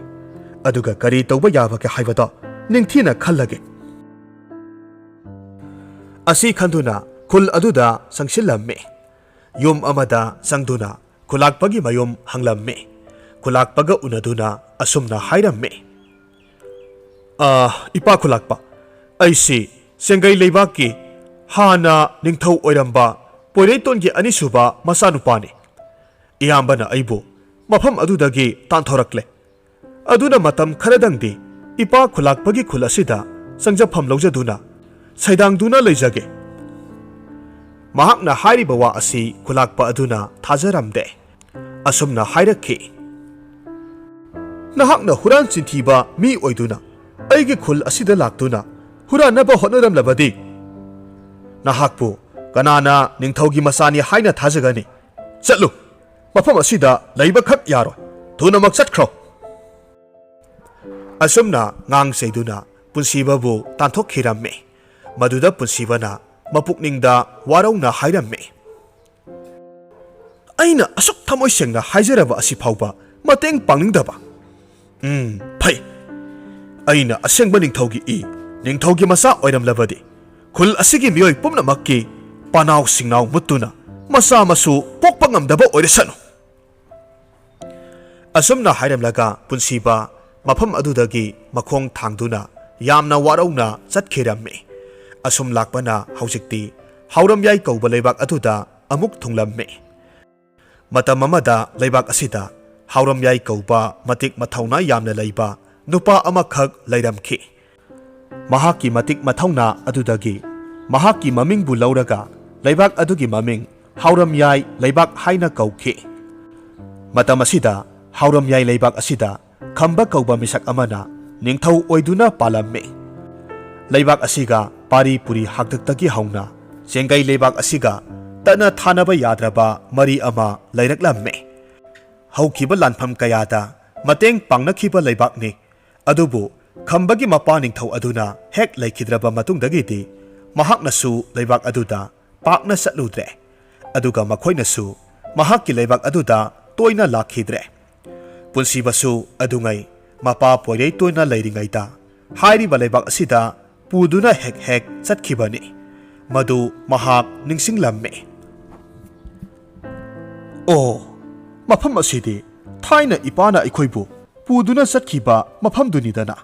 ꯑꯗꯨꯒ ꯀꯔꯤ ꯇꯧꯕ ꯌꯥꯕꯒꯦ ꯍꯥꯏꯕꯗꯣ ꯅꯤꯡꯊꯤꯅ ꯈꯜꯂꯒꯦ"꯫ ꯑꯁꯤ ꯈꯟꯗꯨꯅ ꯈꯨꯜ ꯑꯗꯨꯗ ꯆꯪꯁꯤꯜꯂꯝꯃꯤ꯫ ꯌꯨꯝ ꯑꯃꯗ ꯆꯪꯗꯨꯅ ꯈꯨꯂꯥꯛꯄꯒꯤ ꯃꯌꯨꯝ ꯍꯪꯂꯝꯃꯤ꯫ ꯈꯨꯂꯥꯛꯄꯒ ꯎꯅꯗꯨꯅ ꯑꯁꯨꯝꯅ ꯍꯥꯏꯔꯝꯃꯤ, "ꯑ, ꯏꯄꯥ ꯈꯨꯂꯥꯛꯄ, ꯑꯩꯁꯤ ꯆꯦꯡꯒꯩ ꯂꯩꯕꯥꯛꯀꯤ ꯍꯥꯟꯅ ꯅꯤꯡꯊꯧ ꯑꯣꯏꯔꯝꯕ ꯄꯣꯏꯔꯩꯇꯣꯟꯒꯤ ꯑꯅꯤꯁꯨꯕ ꯃꯆꯥꯅꯨꯄꯥꯅꯤ꯫ ꯏꯌꯥꯝꯕꯅ ꯑꯩꯕꯨ ꯃꯐꯝ ꯑꯗꯨꯗꯒꯤ ꯇꯥꯟꯊꯣꯔꯛꯂꯦ꯫ ꯑꯗꯨꯅ ꯃꯇꯝ ꯈꯔꯗꯪꯗꯤ ꯏꯄꯥ ꯈꯨꯂꯥꯛꯄꯒꯤ ꯈꯨꯜ ꯑꯁꯤꯗ ꯆꯪꯖꯐꯝ ꯂꯧꯖꯗꯨꯅ ꯁꯩꯗꯥꯡꯗꯨꯅ ꯂꯩꯖꯒꯦ"꯫ ꯃꯍꯥꯛꯅ ꯍꯥꯏꯔꯤꯕ ꯋꯥ ꯑꯁꯤ ꯈꯨꯂꯥꯛꯄ ꯑꯗꯨꯅ ꯊꯥꯖꯔꯝꯗꯦ꯫ ꯑꯁꯨꯝꯅ ꯍꯥꯏꯔꯛꯈꯤ, "ꯅꯍꯥꯛꯅ ꯍꯨꯔꯥꯟ ꯆꯤꯟꯊꯤꯕ ꯃꯤ ꯑꯣꯏꯗꯨꯅ ꯑꯩꯒꯤ ꯈꯨꯜ ꯑꯁꯤꯗ ꯂꯥꯛꯇꯨꯅ ꯍꯨꯔꯥꯟꯅꯕ ꯍꯣꯠꯅꯔꯝꯂꯕꯗꯤ ꯅꯍꯥꯛꯄꯨ ꯀꯅꯥꯅ ꯅꯤꯡꯊꯧꯒꯤ ꯃꯆꯥꯅꯤ ꯍꯥꯏꯅ ꯊꯥꯖꯒꯅꯤ? ꯆꯠꯂꯨ, ꯃꯐꯝ ꯑꯁꯤꯗ ꯂꯩꯕꯈꯛ ꯌꯥꯔꯣꯏ꯫ ꯊꯨꯅꯃꯛ ꯆꯠꯈ꯭ꯔꯣ"꯫ ꯑꯁꯨꯝꯅ ꯉꯥꯡ ꯆꯩꯗꯨꯅ ꯄꯨꯟꯁꯤꯕꯕꯨ ꯇꯥꯟꯊꯣꯛꯈꯤꯔꯝꯃꯤ꯫ ꯃꯗꯨꯗ ꯄꯨꯟꯁꯤꯕꯅ ꯃꯄꯨꯛꯅꯤꯡꯗ ꯋꯥꯔꯧꯅ ꯍꯥꯏꯔꯝꯃꯤ, "ꯑꯩꯅ ꯑꯁꯨꯛ ꯊꯃꯣꯏ ꯁꯦꯡꯅ ꯍꯥꯏꯖꯔꯕ ꯑꯁꯤ ꯐꯥꯎꯕ ꯃꯇꯦꯡ ꯄꯥꯡꯅꯤꯡꯗꯕ? ꯎꯝ, ꯐꯩ꯫ ꯑꯩꯅ ꯑꯁꯦꯡꯕ ꯅꯤꯡꯊꯧꯒꯤ ꯏ, ꯅꯤꯡꯊꯧꯒꯤ ꯃꯆꯥ ꯑꯣꯏꯔꯝꯂꯕꯗꯤ ꯈꯨꯜ ꯑꯁꯤꯒꯤ ꯃꯤꯑꯣꯏ ꯄꯨꯝꯅꯃꯛꯀꯤ ꯄꯥꯅꯥꯎ ꯁꯤꯡꯅꯥꯎ ꯃꯨꯠꯇꯨꯅ ꯃꯆꯥ ꯃꯁꯨ ꯄꯣꯛꯄ ꯉꯝꯗꯕ ꯑꯣꯏꯔꯁꯅꯨ"꯫ ꯑꯁꯨꯝꯅ ꯍꯥꯏꯔꯝꯂꯒ ꯄꯨꯟꯁꯤꯕ ꯃꯐꯝ ꯑꯗꯨꯗꯒꯤ ꯃꯈꯣꯡ ꯊꯥꯡꯗꯨꯅ ꯌꯥꯝꯅ ꯋꯥꯔꯧꯅ ꯆꯠꯈꯤꯔꯝꯃꯤ꯫ ꯑꯁꯨꯝ ꯂꯥꯛꯄꯅ ꯍꯧꯖꯤꯛꯇꯤ ꯍꯥꯎꯔꯝꯌꯥꯏ ꯀꯧꯕ ꯂꯩꯕꯥꯛ ꯑꯗꯨꯗ ꯑꯃꯨꯛ ꯊꯨꯡꯂꯝꯃꯤ꯫ ꯃꯇꯝ ꯑꯃꯗ ꯂꯩꯕꯥꯛ ꯑꯁꯤꯗ ꯍꯥꯎꯔꯝꯌꯥꯏ ꯀꯧꯕ ꯃꯇꯤꯛ ꯃꯊꯧꯅꯥ ꯌꯥꯝꯅ ꯂꯩꯕ ꯅꯨꯄꯥ ꯑꯃꯈꯛ ꯂꯩꯔꯝꯈꯤ꯫ ꯃꯍꯥꯛꯀꯤ ꯃꯇꯤꯛ ꯃꯊꯧꯅꯥ ꯑꯗꯨꯗꯒꯤ ꯃꯍꯥꯛꯀꯤ ꯃꯃꯤꯡꯕꯨ ꯂꯧꯔꯒ ꯂꯩꯕꯥꯛ ꯑꯗꯨꯒꯤ ꯃꯃꯤꯡ ꯍꯥꯎꯔꯝꯌꯥꯏ ꯂꯩꯕꯥꯛ ꯍꯥꯏꯅ ꯀꯧꯈꯤ꯫ ꯃꯇꯝ ꯑꯁꯤꯗ ꯍꯥꯎꯔꯝꯌꯥꯏ ꯂꯩꯕꯥꯛ ꯑꯁꯤꯗ ꯈꯝꯕ ꯀꯧꯕ ꯃꯤꯁꯛ ꯑꯃꯅ ꯅꯤꯡꯊꯧ ꯑꯣꯏꯗꯨꯅ ꯄꯥꯜꯂꯝꯃꯤ꯫ ꯂꯩꯕꯥꯛ ꯑꯁꯤꯒ ꯄꯥꯔꯤ ꯄꯨꯔꯤ ꯍꯥꯛꯇꯛꯇꯒꯤ ꯍꯧꯅ ꯆꯦꯡꯒꯩ ꯂꯩꯕꯥꯛ ꯑꯁꯤꯒ ꯇꯠꯅ ꯊꯥꯅꯕ ꯌꯥꯗ꯭ꯔꯕ ꯃꯔꯤ ꯑꯃ ꯂꯩꯔꯛꯂꯝꯃꯤ꯫ ꯍꯧꯈꯤꯕ ꯂꯥꯟꯐꯝ ꯀꯌꯥꯗ ꯃꯇꯦꯡ ꯄꯥꯡꯅꯈꯤꯕ ꯂꯩꯕꯥꯛꯅꯤ꯫ ꯑꯗꯨꯕꯨ ꯈꯝꯕꯒꯤ ꯃꯄꯥ ꯅꯤꯡꯊꯧ ꯑꯗꯨꯅ ꯍꯦꯛ ꯂꯩꯈꯤꯗ꯭ꯔꯕ ꯃꯇꯨꯡꯗꯒꯤꯗꯤ ꯃꯍꯥꯛꯅꯁꯨ ꯂꯩꯕꯥꯛ ꯑꯗꯨꯗ ꯄꯥꯛꯅ ꯆꯠꯂꯨꯗ꯭ꯔꯦ꯫ ꯑꯗꯨꯒ ꯃꯈꯣꯏꯅꯁꯨ ꯃꯍꯥꯛꯀꯤ ꯂꯩꯕꯥꯛ ꯑꯗꯨꯗ ꯇꯣꯏꯅ ꯂꯥꯛꯈꯤꯗ꯭ꯔꯦ꯫ ꯄꯨꯟꯁꯤꯕꯁꯨ ꯑꯗꯨꯉꯩ ꯃꯄꯥ ꯄꯣꯏꯔꯩꯇꯣꯟꯅ ꯂꯩꯔꯤꯉꯩꯗ ꯍꯥꯏꯔꯤꯕ ꯂꯩꯕꯥꯛ ꯑꯁꯤꯗ ꯄꯨꯗꯨꯅ ꯍꯦꯛ ꯍꯦꯛ ꯆꯠꯈꯤꯕꯅꯤ꯫ ꯃꯗꯨ ꯃꯍꯥꯛ ꯅꯤꯡꯁꯤꯡꯂꯝꯃꯤ꯫ "ꯑꯣ, ꯃꯐꯝ ꯑꯁꯤꯗꯤ ꯊꯥꯏꯅ ꯏꯄꯥꯅ ꯑꯩꯈꯣꯏꯕꯨ ꯄꯨꯗꯨꯅ ꯆꯠꯈꯤꯕ ꯃꯐꯝꯗꯨꯅꯤꯗꯅ꯫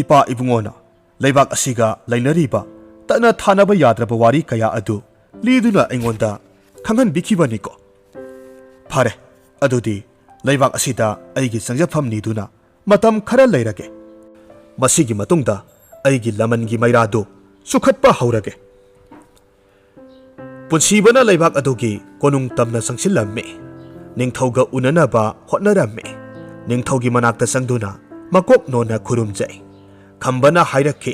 ꯏꯄꯥ ꯏꯕꯨꯡꯉꯣꯅ ꯂꯩꯕꯥꯛ ꯑꯁꯤꯒ ꯂꯩꯅꯔꯤꯕ ꯇꯠꯅ ꯊꯥꯅꯕ ꯌꯥꯗ꯭ꯔꯕ ꯋꯥꯔꯤ ꯀꯌꯥ ꯑꯗꯨ ꯂꯤꯗꯨꯅ ꯑꯩꯉꯣꯟꯗ ꯈꯪꯍꯟꯕꯤꯈꯤꯕꯅꯤꯀꯣ꯫ ꯐꯔꯦ, ꯑꯗꯨꯗꯤ ꯂꯩꯕꯥꯛ ꯑꯁꯤꯗ ꯑꯩꯒꯤ ꯆꯪꯖꯐꯝ ꯅꯤꯗꯨꯅ ꯃꯇꯝ ꯈꯔ ꯂꯩꯔꯒꯦ꯫ ꯃꯁꯤꯒꯤ ꯃꯇꯨꯡꯗ ꯑꯩꯒꯤ ꯂꯃꯟꯒꯤ ꯃꯩꯔꯥꯗꯨ ꯆꯨꯈꯠꯄ ꯍꯧꯔꯒꯦ꯫" ꯄꯨꯟꯁꯤꯕꯅ ꯂꯩꯕꯥꯛ ꯑꯗꯨꯒꯤ ꯀꯣꯅꯨꯡ ꯇꯝꯅ ꯆꯪꯁꯤꯜꯂꯝꯃꯤ꯫ ꯅꯤꯡꯊꯧꯒ ꯎꯅꯅꯕ ꯍꯣꯠꯅꯔꯝꯃꯤ꯫ ꯅꯤꯡꯊꯧꯒꯤ ꯃꯅꯥꯛꯇ ꯆꯪꯗꯨꯅ ꯃꯀꯣꯛ ꯅꯣꯟꯅ ꯈꯨꯔꯨꯝꯖꯩ꯫ ꯈꯝꯕꯅ ꯍꯥꯏꯔꯛꯈꯤ,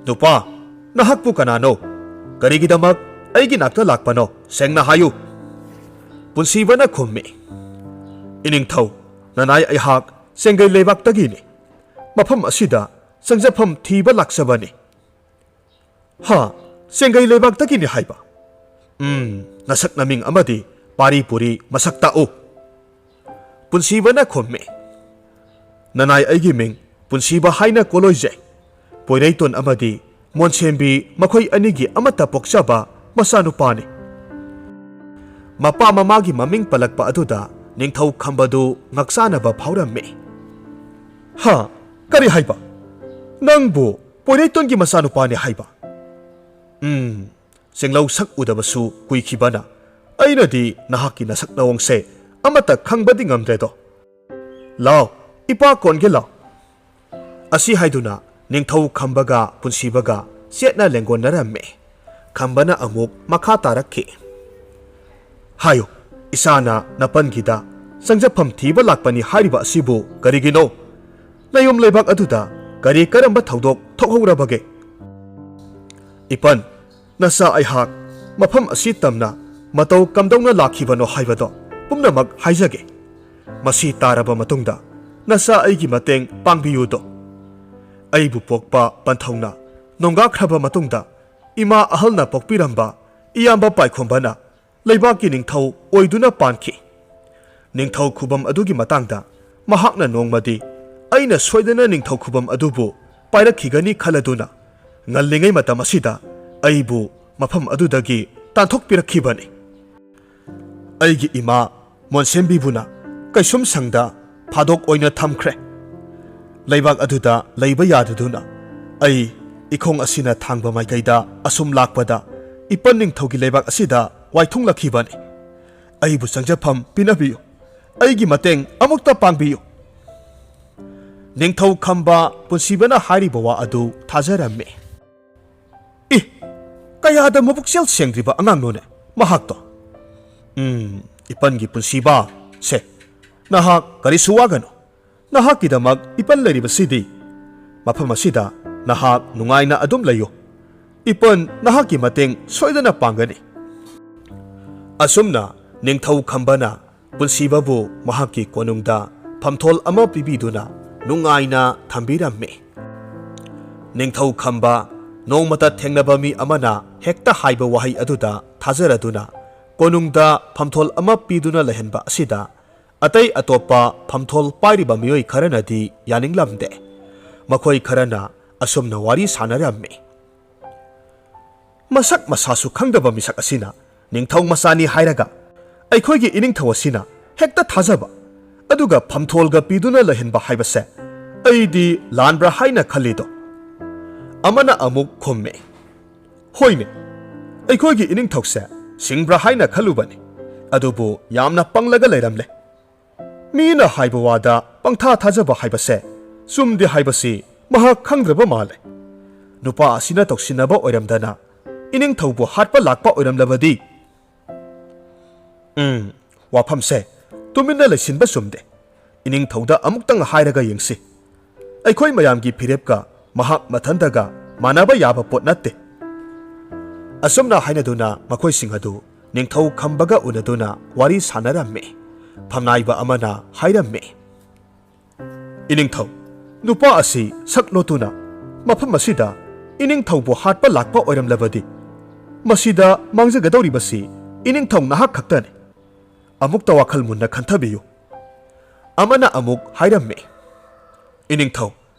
"ꯅꯨꯄꯥ, ꯅꯍꯥꯛꯄꯨ ꯀꯅꯥꯅꯣ? ꯀꯔꯤꯒꯤꯗꯃꯛ ꯑꯩꯒꯤ ꯅꯥꯛꯇ ꯂꯥꯛꯄꯅꯣ? ꯁꯦꯡꯅ ꯍꯥꯏꯌꯨ꯫" ꯄꯨꯟꯁꯤꯕꯅ ꯈꯨꯝꯃꯤ, "ꯏꯅꯤꯡꯊꯧ, ꯅꯅꯥꯏ ꯑꯩꯍꯥꯛ ꯆꯦꯡꯒꯩ ꯂꯩꯕꯥꯛꯇꯒꯤꯅꯤ꯫ ꯃꯐꯝ ꯑꯁꯤꯗ ꯆꯪꯖꯐꯝ ꯊꯤꯕ ꯂꯥꯛꯆꯕꯅꯤ꯫" "ꯍꯥ? ꯆꯦꯡꯒꯩ ꯂꯩꯕꯥꯛꯇꯒꯤꯅꯤ ꯍꯥꯏꯕ? ꯎꯝ, ꯅꯁꯛ ꯅꯃꯤꯡ ꯑꯃꯗꯤ ꯄꯥꯔꯤ ꯄꯨꯔꯤ ꯃꯁꯛ ꯇꯥꯛꯎ꯫" ꯄꯨꯟꯁꯤꯕꯅ ꯈꯨꯝꯃꯤ, "ꯅꯅꯥꯏ ꯑꯩꯒꯤ ꯃꯤꯡ ꯄꯨꯟꯁꯤꯕ ꯍꯥꯏꯅ ꯀꯣꯂꯣꯏꯖꯩ꯫ ꯄꯣꯏꯔꯩꯇꯣꯟ ꯑꯃꯗꯤ ꯃꯣꯟꯁꯦꯝꯕꯤ ꯃꯈꯣꯏ ꯑꯅꯤꯒꯤ ꯑꯃꯠꯇ ꯄꯣꯛꯆꯕ ꯃꯆꯥꯅꯨꯄꯥꯅꯤ꯫" ꯃꯄꯥ ꯃꯃꯥꯒꯤ ꯃꯃꯤꯡ ꯄꯜꯂꯛꯄ ꯑꯗꯨꯗ ꯅꯤꯡꯊꯧ ꯈꯝꯕꯗꯨ ꯉꯛꯆꯥꯅꯕ ꯐꯥꯎꯔꯝꯃꯤ꯫ "ꯍꯥ? ꯀꯔꯤ ꯍꯥꯏꯕ? ꯅꯪꯕꯨ ꯄꯣꯏꯔꯩꯇꯣꯟꯒꯤ ꯃꯆꯥꯅꯨꯄꯥꯅꯤ ꯍꯥꯏꯕ? ꯎꯝ, ꯆꯦꯡꯂꯧ ꯁꯛ ꯎꯗꯕꯁꯨ ꯀꯨꯏꯈꯤꯕꯅ ꯑꯩꯅꯗꯤ ꯅꯍꯥꯛꯀꯤ ꯅꯁꯛ ꯅꯑꯣꯡꯁꯦ ꯑꯃꯠꯇ ꯈꯪꯕꯗꯤ ꯉꯝꯗ꯭ꯔꯦꯗꯣ꯫ ꯂꯥꯎ, ꯏꯄꯥ ꯀꯣꯟꯒꯦ ꯂꯥꯎ꯫" ꯑꯁꯤ ꯍꯥꯏꯗꯨꯅ ꯅꯤꯡꯊꯧ ꯈꯝꯕꯒ ꯄꯨꯟꯁꯤꯕꯒ ꯆꯦꯠꯅ ꯂꯦꯡꯒꯣꯟꯅꯔꯝꯃꯤ꯫ ꯈꯝꯕꯅ ꯑꯃꯨꯛ ꯃꯈꯥ ꯇꯥꯔꯛꯈꯤ, "ꯍꯥꯏꯌꯨ, ꯏꯆꯥꯅ ꯅꯄꯟꯒꯤꯗ ꯆꯪꯖꯐꯝ ꯊꯤꯕ ꯂꯥꯛꯄꯅꯤ ꯍꯥꯏꯔꯤꯕ ꯑꯁꯤꯕꯨ ꯀꯔꯤꯒꯤꯅꯣ? ꯅꯌꯨꯝ ꯂꯩꯕꯥꯛ ꯑꯗꯨꯗ ꯀꯔꯤ ꯀꯔꯝꯕ ꯊꯧꯗꯣꯛ ꯊꯣꯛꯍꯧꯔꯕꯒꯦ?" "ꯏꯄꯟ, ꯅꯆꯥ ꯑꯩꯍꯥꯛ ꯃꯐꯝ ꯑꯁꯤ ꯇꯝꯅ ꯃꯇꯧ ꯀꯝꯗꯧꯅ ꯂꯥꯛꯈꯤꯕꯅꯣ ꯍꯥꯏꯕꯗꯣ ꯄꯨꯝꯅꯃꯛ ꯍꯥꯏꯖꯒꯦ꯫ ꯃꯁꯤ ꯇꯥꯔꯕ ꯃꯇꯨꯡꯗ ꯅꯆꯥ ꯑꯩꯒꯤ ꯃꯇꯦꯡ ꯄꯥꯡꯕꯤꯌꯨꯗꯣ꯫ ꯑꯩꯕꯨ ꯄꯣꯛꯄ ꯄꯟꯊꯧꯅ ꯅꯣꯡꯒꯥꯈ꯭ꯔꯕ ꯃꯇꯨꯡꯗ, ꯏꯃꯥ ꯑꯍꯜꯅ ꯄꯣꯛꯄꯤꯔꯝꯕ ꯏꯌꯥꯝꯕ ꯄꯥꯏꯈꯣꯝꯕꯅ ꯂꯩꯕꯥꯛꯀꯤ ꯅꯤꯡꯊꯧ ꯑꯣꯏꯗꯨꯅ ꯄꯥꯟꯈꯤ꯫ ꯅꯤꯡꯊꯧ ꯈꯨꯕꯝ ꯑꯗꯨꯒꯤ ꯃꯇꯥꯡꯗ ꯃꯍꯥꯛꯅ ꯅꯣꯡꯃꯗꯤ ꯑꯩꯅ ꯁꯣꯏꯗꯅ ꯅꯤꯡꯊꯧ ꯈꯨꯕꯝ ꯑꯗꯨꯕꯨ ꯄꯥꯏꯔꯛꯈꯤꯒꯅꯤ ꯈꯜꯂꯗꯨꯅ, ꯉꯜꯂꯤꯉꯩ ꯃꯇꯝ ꯑꯁꯤꯗ ꯑꯩꯕꯨ ꯃꯐꯝ ꯑꯗꯨꯗꯒꯤ ꯇꯥꯟꯊꯣꯛꯄꯤꯔꯛꯈꯤꯕꯅꯤ꯫ ꯑꯩꯒꯤ ꯏꯃꯥ ꯃꯣꯟꯁꯦꯝꯕꯤꯕꯨꯅ ꯀꯩꯁꯨꯝ ꯁꯪꯗ ꯐꯥꯗꯣꯛ ꯑꯣꯏꯅ ꯊꯝꯈ꯭ꯔꯦ꯫ ꯂꯩꯕꯥꯛ ꯑꯗꯨꯗ ꯂꯩꯕ ꯌꯥꯗꯗꯨꯅ ꯑꯩ ꯏꯈꯣꯡ ꯑꯁꯤꯅ ꯊꯥꯡꯕ ꯃꯥꯏꯀꯩꯗ ꯑꯁꯨꯝ ꯂꯥꯛꯄꯗ, ꯏꯄꯟ ꯅꯤꯡꯊꯧꯒꯤ ꯂꯩꯕꯥꯛ ꯑꯁꯤꯗ ꯋꯥꯏꯊꯨꯡꯂꯛꯈꯤꯕꯅꯤ꯫ ꯑꯩꯕꯨ ꯆꯪꯖꯐꯝ ꯄꯤꯅꯕꯤꯌꯨ꯫ ꯑꯩꯒꯤ ꯃꯇꯦꯡ ꯑꯃꯨꯛꯇ ꯄꯥꯡꯕꯤꯌꯨ꯫ ꯅꯤꯡꯊꯧ ꯈꯝꯕ ꯄꯨꯟꯁꯤꯕꯅ ꯍꯥꯏꯔꯤꯕ ꯋꯥ ꯑꯗꯨ ꯊꯥꯖꯔꯝꯃꯤ꯫ "ꯏ, ꯀꯌꯥꯗ ꯃꯕꯨꯛꯆꯦꯜ ꯁꯦꯡꯗ꯭ꯔꯤꯕ ꯑꯉꯥꯡꯅꯣꯅꯦ ꯃꯍꯥꯛꯇꯣ!" "ꯎꯝ, ꯏꯄꯟꯒꯤ ꯄꯨꯟꯁꯤꯕ, ꯁꯦ, ꯅꯍꯥꯛ ꯀꯔꯤꯁꯨ ꯋꯥꯒꯅꯨ꯫ ꯅꯍꯥꯛꯀꯤꯗꯃꯛ ꯏꯄꯟ ꯂꯩꯔꯤꯕꯁꯤꯗꯤ꯫ ꯃꯐꯝ ꯑꯁꯤꯗ ꯅꯍꯥꯛ ꯅꯨꯡꯉꯥꯏꯅ ꯑꯗꯨꯝ ꯂꯩꯌꯨ꯫ ꯏꯄꯟ ꯅꯍꯥꯛꯀꯤ ꯃꯇꯦꯡ ꯁꯣꯏꯗꯅ ꯄꯥꯡꯒꯅꯤ꯫" ꯑꯁꯨꯝꯅ ꯅꯤꯡꯊꯧ ꯈꯝꯕꯅ ꯄꯨꯟꯁꯤꯕꯕꯨ ꯃꯍꯥꯛꯀꯤ ꯀꯣꯅꯨꯡꯗ ꯐꯝꯊꯣꯜ ꯑꯃ ꯄꯤꯕꯤꯗꯨꯅ ꯅꯨꯡꯉꯥꯏꯅ ꯊꯝꯕꯤꯔꯝꯃꯤ꯫ ꯅꯤꯡꯊꯧ ꯈꯝꯕ ꯅꯣꯡꯃꯇ ꯊꯦꯡꯅꯕ ꯃꯤ ꯑꯃꯅ ꯍꯦꯛꯇ ꯍꯥꯏꯕ ꯋꯥꯍꯩ ꯑꯗꯨꯗ ꯊꯥꯖꯔꯗꯨꯅ, ꯀꯣꯅꯨꯡꯗ ꯐꯝꯊꯣꯜ ꯑꯃ ꯄꯤꯗꯨꯅ ꯂꯩꯍꯟꯕ ꯑꯁꯤꯗ ꯑꯇꯩ ꯑꯇꯣꯞꯄ ꯐꯝꯊꯣꯜ ꯄꯥꯏꯔꯤꯕ ꯃꯤꯑꯣꯏ ꯈꯔꯅꯗꯤ ꯌꯥꯅꯤꯡꯂꯝꯗꯦ꯫ ꯃꯈꯣꯏ ꯈꯔꯅ ꯑꯁꯨꯝꯅ ꯋꯥꯔꯤ ꯁꯥꯟꯅꯔꯝꯃꯤ꯫ "ꯃꯁꯛ ꯃꯁꯥꯁꯨ ꯈꯪꯗꯕ ꯃꯤꯁꯛ ꯑꯁꯤꯅ ꯅꯤꯡꯊꯧ ꯃꯆꯥꯅꯤ ꯍꯥꯏꯔꯒ ꯑꯩꯈꯣꯏꯒꯤ ꯏꯅꯤꯡꯊꯧ ꯑꯁꯤꯅ ꯍꯦꯛꯇ ꯊꯥꯖꯕ, ꯑꯗꯨꯒ ꯐꯝꯊꯣꯜꯒ ꯄꯤꯗꯨꯅ ꯂꯩꯍꯟꯕ ꯍꯥꯏꯕꯁꯦ ꯑꯩꯗꯤ ꯂꯥꯟꯕ꯭ꯔꯥ ꯍꯥꯏꯅ ꯈꯜꯂꯤꯗꯣ꯫" ꯑꯃꯅ ꯑꯃꯨꯛ ꯈꯨꯝꯃꯤ, "ꯍꯣꯏꯅꯦ, ꯑꯩꯈꯣꯏꯒꯤ ꯏꯅꯤꯡꯊꯧꯁꯦ ꯁꯤꯡꯕ꯭ꯔꯥ ꯍꯥꯏꯅ ꯈꯜꯂꯨꯕꯅꯤ, ꯑꯗꯨꯕꯨ ꯌꯥꯝꯅ ꯄꯪꯂꯒ ꯂꯩꯔꯝꯂꯦ꯫ ꯃꯤꯅ ꯍꯥꯏꯕ ꯋꯥꯗ ꯄꯪꯊꯥ ꯊꯥꯖꯕ ꯍꯥꯏꯕꯁꯦ ꯆꯨꯝꯗꯦ ꯍꯥꯏꯕꯁꯤ ꯃꯍꯥꯛ ꯈꯪꯗ꯭ꯔꯕ ꯃꯥꯜꯂꯦ꯫ ꯅꯨꯄꯥ ꯑꯁꯤꯅ ꯇꯧꯁꯤꯟꯅꯕ ꯑꯣꯏꯔꯝꯗꯅ ꯏꯅꯤꯡꯊꯧꯕꯨ ꯍꯥꯠꯄ ꯂꯥꯛꯄ ꯑꯣꯏꯔꯝꯂꯕꯗꯤ?" "ꯎꯝ, ꯋꯥꯐꯝꯁꯦ ꯇꯨꯃꯤꯟꯅ ꯂꯩꯁꯤꯟꯕ ꯆꯨꯝꯗꯦ꯫ ꯏꯅꯤꯡꯊꯧꯗ ꯑꯃꯨꯛꯇꯪ ꯍꯥꯏꯔꯒ ꯌꯦꯡꯁꯤ꯫ ꯑꯩꯈꯣꯏ ꯃꯌꯥꯝꯒꯤ ꯐꯤꯔꯦꯞꯀ ꯃꯍꯥꯛ ꯃꯊꯟꯇꯒ ꯃꯥꯟꯅꯕ ꯌꯥꯕ ꯄꯣꯠ ꯅꯠꯇꯦ꯫" ꯑꯁꯨꯝꯅ ꯍꯥꯏꯅꯗꯨꯅ ꯃꯈꯣꯏꯁꯤꯡ ꯑꯗꯨ ꯅꯤꯡꯊꯧ ꯈꯝꯕꯒ ꯎꯅꯗꯨꯅ ꯋꯥꯔꯤ ꯁꯥꯟꯅꯔꯝꯃꯤ꯫ ꯐꯝꯅꯥꯏꯕ ꯑꯃꯅ ꯍꯥꯏꯔꯝꯃꯤ, ꯏꯅꯤꯡꯊꯧ, ꯅꯨꯄꯥ ꯑꯁꯤ ꯁꯛ ꯂꯣꯠꯇꯨꯅ ꯃꯐꯝ ꯑꯁꯤꯗ ꯏꯅꯤꯡꯊꯧꯕꯨ ꯍꯥꯠꯄ ꯂꯥꯛꯄ ꯑꯣꯏꯔꯝꯂꯕꯗꯤ, ꯃꯁꯤꯗ ꯃꯥꯡꯖꯒꯗꯧꯔꯤꯕꯁꯤ ꯏꯅꯤꯡꯊꯧ ꯅꯍꯥꯛ ꯈꯛꯇꯅꯤ꯫ ꯑꯃꯨꯛꯇ ꯋꯥꯈꯜ ꯃꯨꯟꯅ ꯈꯟꯊꯕꯤꯌꯨ꯫ ꯑꯃꯅ ꯑꯃꯨꯛ ꯍꯥꯏꯔꯝꯃꯤ, "ꯏꯅꯤꯡꯊꯧ,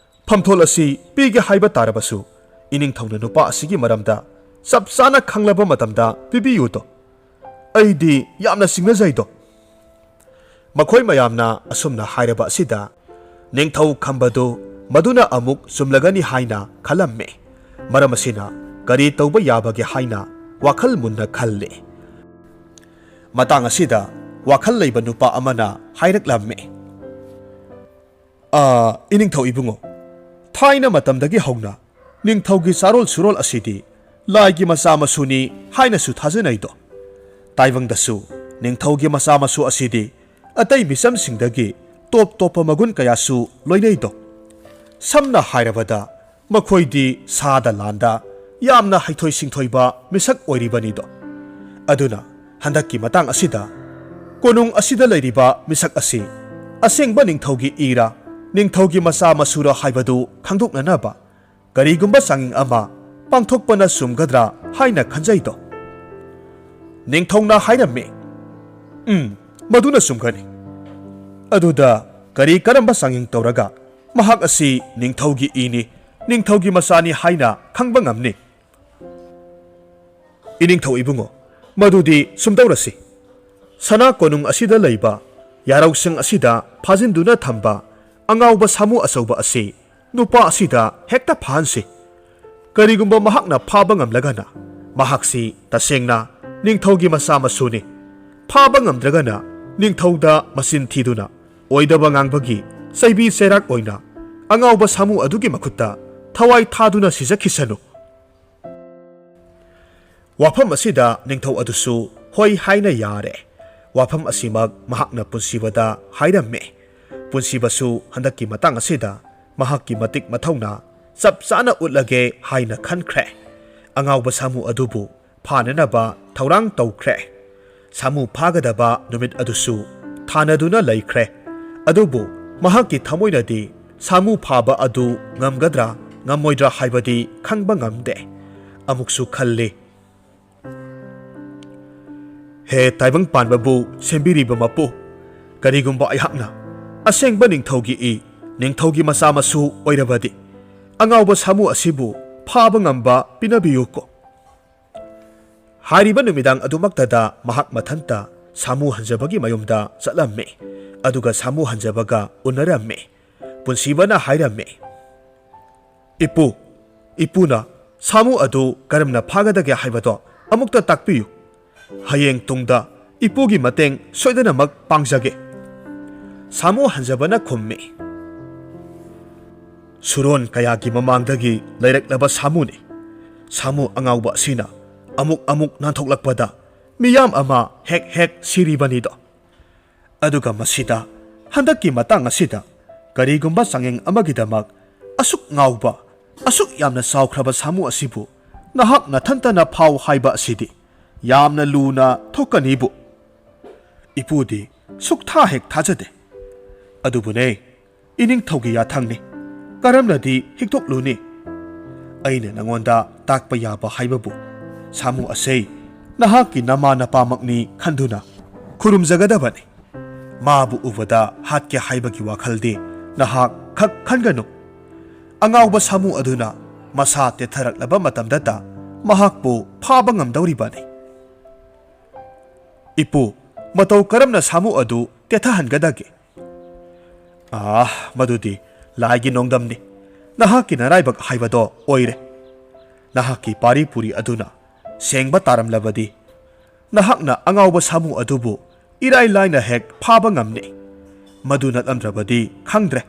ꯐꯝꯊꯣꯜ ꯑꯁꯤ ꯄꯤꯒꯦ ꯍꯥꯏꯕ ꯇꯥꯔꯕꯁꯨ, ꯏꯅꯤꯡꯊꯧꯅ ꯅꯨꯄꯥ ꯑꯁꯤꯒꯤ ꯃꯔꯝꯗ ꯆꯞ ꯆꯥꯅ ꯈꯪꯂꯕ ꯃꯇꯝꯗ ꯄꯤꯕꯤꯌꯨꯗꯣ꯫ ꯑꯩꯗꯤ ꯌꯥꯝꯅ ꯆꯤꯡꯅꯖꯩꯗꯣ"꯫ ꯃꯈꯣꯏ ꯃꯌꯥꯝꯅ ꯑꯁꯨꯝꯅ ꯍꯥꯏꯔꯕ ꯑꯁꯤꯗ ꯅꯤꯡꯊꯧ ꯈꯝꯕꯗꯨ ꯃꯗꯨꯅ ꯑꯃꯨꯛ ꯆꯨꯝꯂꯒꯅꯤ ꯍꯥꯏꯅ ꯈꯜꯂꯝꯃꯤ꯫ ꯃꯔꯝ ꯑꯁꯤꯅ ꯀꯔꯤ ꯇꯧꯕ ꯌꯥꯕꯒꯦ ꯍꯥꯏꯅ ꯋꯥꯈꯜ ꯃꯨꯟꯅ ꯈꯜꯂꯤ꯫ ꯃꯇꯥꯡ ꯑꯁꯤꯗ ꯋꯥꯈꯜ ꯂꯩꯕ ꯅꯨꯄꯥ ꯑꯃꯅ ꯍꯥꯏꯔꯛꯂꯝꯃꯤ, "ꯑꯥ, ꯏꯅꯤꯡꯊꯧ ꯏꯕꯨꯡꯉꯣ, ꯊꯥꯏꯅ ꯃꯇꯝꯗꯒꯤ ꯍꯧꯅ ꯅꯤꯡꯊꯧꯒꯤ ꯆꯥꯔꯣꯜ ꯁꯨꯔꯣꯜ ꯑꯁꯤꯗꯤ ꯂꯥꯏꯒꯤ ꯃꯆꯥ ꯃꯁꯨꯅꯤ ꯍꯥꯏꯅꯁꯨ ꯊꯥꯖꯅꯩꯗꯣ꯫ ꯇꯥꯏꯕꯪꯗꯁꯨ ꯅꯤꯡꯊꯧꯒꯤ ꯃꯆꯥ ꯃꯁꯨ ꯑꯁꯤꯗꯤ ꯑꯇꯩ ꯃꯤꯆꯝꯁꯤꯡꯗꯒꯤ ꯇꯣꯞ ꯇꯣꯞꯄ ꯃꯒꯨꯟ ꯀꯌꯥꯁꯨ ꯂꯣꯏꯅꯩꯗꯣ꯫ ꯁꯝꯅ ꯍꯥꯏꯔꯕꯗ, ꯃꯈꯣꯏꯗꯤ ꯁꯥꯗ ꯂꯥꯟꯗ ꯌꯥꯝꯅ ꯍꯩꯊꯣꯏ ꯁꯤꯡꯊꯣꯏꯕ ꯃꯤꯁꯛ ꯑꯣꯏꯔꯤꯕꯅꯤꯗꯣ꯫ ꯑꯗꯨꯅ ꯍꯟꯗꯛꯀꯤ ꯃꯇꯥꯡ ꯑꯁꯤꯗ ꯀꯣꯅꯨꯡ ꯑꯁꯤꯗ ꯂꯩꯔꯤꯕ ꯃꯤꯁꯛ ꯑꯁꯤ ꯑꯁꯦꯡꯕ ꯅꯤꯡꯊꯧꯒꯤ ꯏꯔꯥ, ꯅꯤꯡꯊꯧꯒꯤ ꯃꯆꯥ ꯃꯁꯨꯔꯥ ꯍꯥꯏꯕꯗꯨ ꯈꯪꯗꯣꯛꯅꯅꯕ ꯀꯔꯤꯒꯨꯝꯕ ꯆꯥꯡꯌꯦꯡ ꯑꯃ ꯄꯥꯡꯊꯣꯛꯄꯅ ꯆꯨꯝꯒꯗ꯭ꯔꯥ ꯍꯥꯏꯅ ꯈꯟꯖꯩꯗꯣ"꯫ ꯅꯤꯡꯊꯧꯅ ꯍꯥꯏꯔꯝꯃꯤ, "ꯎꯝ, ꯃꯗꯨꯅ ꯆꯨꯝꯒꯅꯤ꯫ ꯑꯗꯨꯗ ꯀꯔꯤ ꯀꯔꯝꯕ ꯆꯥꯡꯌꯦꯡ ꯇꯧꯔꯒ ꯃꯍꯥꯛ ꯑꯁꯤ ꯅꯤꯡꯊꯧꯒꯤ ꯏꯅꯤ, ꯅꯤꯡꯊꯧꯒꯤ ꯃꯆꯥꯅꯤ ꯍꯥꯏꯅ ꯈꯪꯕ ꯉꯝꯅꯤ?" ꯏꯅꯤꯡꯊꯧ ꯏꯕꯨꯡꯉꯣ, ꯃꯗꯨꯗꯤ ꯁꯨꯝꯗꯧꯔꯁꯤ꯫ ꯁꯅꯥ ꯀꯣꯅꯨꯡ ꯑꯁꯤꯗ ꯂꯩꯕ ꯌꯥꯔꯧꯁꯪ ꯑꯁꯤꯗ ꯐꯥꯖꯤꯟꯗꯨꯅ ꯊꯝꯕ ꯑꯉꯥꯎꯕ ꯁꯥꯃꯨ ꯑꯆꯧꯕ ꯑꯁꯤ ꯅꯨꯄꯥ ꯑꯁꯤꯗ ꯍꯦꯛꯇ ꯐꯥꯍꯟꯁꯤ꯫ ꯀꯔꯤꯒꯨꯝꯕ ꯃꯍꯥꯛꯅ ꯐꯥꯕ ꯉꯝꯂꯒꯅ, ꯃꯍꯥꯛꯁꯤ ꯇꯁꯦꯡꯅ ꯅꯤꯡꯊꯧꯒꯤ ꯃꯆꯥ ꯃꯁꯨꯅꯤ꯫ ꯐꯥꯕ ꯉꯝꯗ꯭ꯔꯒꯅ, ꯅꯤꯡꯊꯧꯗ ꯃꯆꯤꯟ ꯊꯤꯗꯨꯅ ꯑꯣꯏꯗꯕ ꯉꯥꯡꯕꯒꯤ ꯆꯩꯕꯤ ꯆꯩꯔꯥꯛ ꯑꯣꯏꯅ ꯑꯉꯥꯎꯕ ꯁꯥꯃꯨ ꯑꯗꯨꯒꯤ ꯃꯈꯨꯠꯇ ꯊꯋꯥꯏ ꯊꯥꯗꯨꯅ ꯁꯤꯖꯈꯤꯁꯅꯨ꯫ ꯋꯥꯐꯝ ꯑꯁꯤꯗ ꯅꯤꯡꯊꯧ ꯑꯗꯨꯁꯨ ꯍꯣꯏ ꯍꯥꯏꯅ ꯌꯥꯔꯦ꯫ ꯋꯥꯐꯝ ꯑꯁꯤꯃꯛ ꯃꯍꯥꯛꯅ ꯄꯨꯟꯁꯤꯕꯗ ꯍꯥꯏꯔꯝꯃꯦ꯫ ꯄꯨꯟꯁꯤꯕꯁꯨ ꯍꯟꯗꯛꯀꯤ ꯃꯇꯥꯡ ꯑꯁꯤꯗ ꯃꯍꯥꯛꯀꯤ ꯃꯇꯤꯛ ꯃꯊꯧꯅꯥ ꯆꯞ ꯆꯥꯅ ꯎꯠꯂꯒꯦ ꯍꯥꯏꯅ ꯈꯟꯈ꯭ꯔꯦ꯫ ꯑꯉꯥꯎꯕ ꯁꯥꯃꯨ ꯑꯗꯨꯕꯨ ꯐꯥꯅꯅꯕ ꯊꯧꯔꯥꯡ ꯇꯧꯈ꯭ꯔꯦ꯫ ꯁꯥꯃꯨ ꯐꯥꯒꯗꯕ ꯅꯨꯃꯤꯠ ꯑꯗꯨꯁꯨ ꯊꯥꯅꯗꯨꯅ ꯂꯩꯈ꯭ꯔꯦ꯫ ꯑꯗꯨꯕꯨ ꯃꯍꯥꯛꯀꯤ ꯊꯃꯣꯏꯅꯗꯤ ꯁꯥꯃꯨ ꯐꯥꯕ ꯑꯗꯨ ꯉꯝꯒꯗ꯭ꯔꯥ ꯉꯝꯃꯣꯏꯗ꯭ꯔꯥ ꯍꯥꯏꯕꯗꯤ ꯈꯪꯕ ꯉꯝꯗꯦ꯫ ꯑꯃꯨꯛꯁꯨ ꯈꯜꯂꯤ, "ꯍꯦ ꯇꯥꯏꯕꯪ ꯄꯥꯟꯕꯕꯨ ꯁꯦꯝꯕꯤꯔꯤꯕ ꯃꯄꯨ, ꯀꯔꯤꯒꯨꯝꯕ ꯑꯩꯍꯥꯛꯅ ꯑꯁꯦꯡꯕ ꯅꯤꯡꯊꯧꯒꯤ ꯏ, ꯅꯤꯡꯊꯧꯒꯤ ꯃꯆꯥ ꯃꯁꯨ ꯑꯣꯏꯔꯕꯗꯤ, ꯑꯉꯥꯎꯕ ꯁꯥꯃꯨ ꯑꯁꯤꯕꯨ ꯐꯥꯕ ꯉꯝꯕ ꯄꯤꯅꯕꯤꯌꯨꯀꯣ"꯫ ꯍꯥꯏꯔꯤꯕ ꯅꯨꯃꯤꯗꯥꯡ ꯑꯗꯨꯃꯛꯇꯗ ꯃꯍꯥꯛ ꯃꯊꯟꯇ ꯁꯥꯃꯨ ꯍꯟꯖꯕꯒꯤ ꯃꯌꯨꯝꯗ ꯆꯠꯂꯝꯃꯤ꯫ ꯑꯗꯨꯒ ꯁꯥꯃꯨ ꯍꯟꯖꯕꯒ ꯎꯅꯔꯝꯃꯤ꯫ ꯄꯨꯟꯁꯤꯕꯅ ꯍꯥꯏꯔꯝꯃꯤ, "ꯏꯄꯨ, ꯏꯄꯨꯅ ꯁꯥꯃꯨ ꯑꯗꯨ ꯀꯔꯝꯅ ꯐꯥꯒꯗꯒꯦ ꯍꯥꯏꯕꯗꯣ ꯑꯃꯨꯛꯇ ꯇꯥꯛꯄꯤꯌꯨ꯫ ꯍꯌꯦꯡ ꯇꯨꯡꯗ ꯏꯄꯨꯒꯤ ꯃꯇꯦꯡ ꯁꯣꯏꯗꯅꯃꯛ ꯄꯥꯡꯖꯒꯦ"꯫ ꯁꯥꯃꯨ ꯍꯟꯖꯕꯅ ꯈꯨꯝꯃꯤ, "ꯁꯨꯔꯣꯟ ꯀꯌꯥꯒꯤ ꯃꯃꯥꯡꯗꯒꯤ ꯂꯩꯔꯛꯂꯕ ꯁꯥꯃꯨꯅꯤ꯫ ꯁꯥꯃꯨ ꯑꯉꯥꯎꯕ ꯑꯁꯤꯅ ꯑꯃꯨꯛ ꯑꯃꯨꯛ ꯅꯥꯟꯊꯣꯛꯂꯛꯄꯗ ꯃꯤꯌꯥꯝ ꯑꯃ ꯍꯦꯛ ꯍꯦꯛ ꯁꯤꯔꯤꯕꯅꯤꯗꯣ꯫ ꯑꯗꯨꯒ ꯃꯁꯤꯗ, ꯍꯟꯗꯛꯀꯤ ꯃꯇꯥꯡ ꯑꯁꯤꯗ, ꯀꯔꯤꯒꯨꯝꯕ ꯆꯥꯡꯌꯦꯡ ꯑꯃꯒꯤꯗꯃꯛ ꯑꯁꯨꯛ ꯉꯥꯎꯕ, ꯑꯁꯨꯛ ꯌꯥꯝꯅ ꯆꯥꯎꯈ꯭ꯔꯕ ꯁꯥꯃꯨ ꯑꯁꯤꯕꯨ ꯅꯍꯥꯛ ꯅꯊꯟꯇꯅ ꯐꯥꯎ ꯍꯥꯏꯕ ꯑꯁꯤꯗꯤ ꯌꯥꯝꯅ ꯂꯨꯅ ꯊꯣꯛꯀꯅꯤꯕꯨ꯫ ꯏꯄꯨꯗꯤ ꯁꯨꯛꯊꯥ ꯍꯦꯛ ꯊꯥꯖꯗꯦ꯫ ꯑꯗꯨꯕꯨꯅꯦ, ꯏꯅꯤꯡꯊꯧꯒꯤ ꯌꯥꯊꯪꯅꯤ, ꯀꯔꯝꯅꯗꯤ ꯍꯤꯛꯇꯣꯛꯂꯨꯅꯤ? ꯑꯩꯅ ꯅꯉꯣꯟꯗ ꯇꯥꯛꯄ ꯌꯥꯕ ꯍꯥꯏꯕꯕꯨ, ꯁꯥꯃꯨ ꯑꯁꯦ ꯅꯍꯥꯛꯀꯤ ꯅꯃꯥ ꯅꯄꯥꯃꯛꯅꯤ ꯈꯟꯗꯨꯅ ꯈꯨꯔꯨꯝꯖꯒꯗꯕꯅꯤ꯫ ꯃꯥꯕꯨ ꯎꯕꯗ ꯍꯥꯠꯀꯦ ꯍꯥꯏꯕꯒꯤ ꯋꯥꯈꯜꯗꯤ ꯅꯍꯥꯛ ꯈꯛ ꯈꯟꯒꯅꯨ꯫ ꯑꯉꯥꯎꯕ ꯁꯥꯃꯨ ꯑꯗꯨꯅ ꯃꯁꯥ ꯇꯦꯊꯔꯛꯂꯕ ꯃꯇꯝꯗꯇ ꯃꯍꯥꯛꯄꯨ ꯐꯥꯕ ꯉꯝꯗꯧꯔꯤꯕꯅꯤ"꯫ "ꯏꯄꯨ, ꯃꯇꯧ ꯀꯔꯝꯅ ꯁꯥꯃꯨ ꯑꯗꯨ ꯇꯦꯊꯍꯟꯒꯗꯒꯦ?" "ꯑꯥ, ꯃꯗꯨꯗꯤ ꯂꯥꯏꯒꯤ ꯅꯣꯡꯗꯝꯅꯤ꯫ ꯅꯍꯥꯛꯀꯤ ꯅꯔꯥꯏꯕꯛ ꯍꯥꯏꯕꯗꯣ ꯑꯣꯏꯔꯦ꯫ ꯅꯍꯥꯛꯀꯤ ꯄꯥꯔꯤ ꯄꯨꯔꯤ ꯑꯗꯨꯅ ꯁꯦꯡꯕ ꯇꯥꯔꯝꯂꯕꯗꯤ, ꯅꯍꯥꯛꯅ ꯑꯉꯥꯎꯕ ꯁꯥꯃꯨ ꯑꯗꯨꯕꯨ ꯏꯔꯥꯏ ꯂꯥꯏꯅ ꯍꯦꯛ ꯐꯥꯕ ꯉꯝꯅꯤ꯫ ꯃꯗꯨ ꯅꯠꯂꯝꯗ꯭ꯔꯕꯗꯤ ꯈꯪꯗ꯭ꯔꯦ"꯫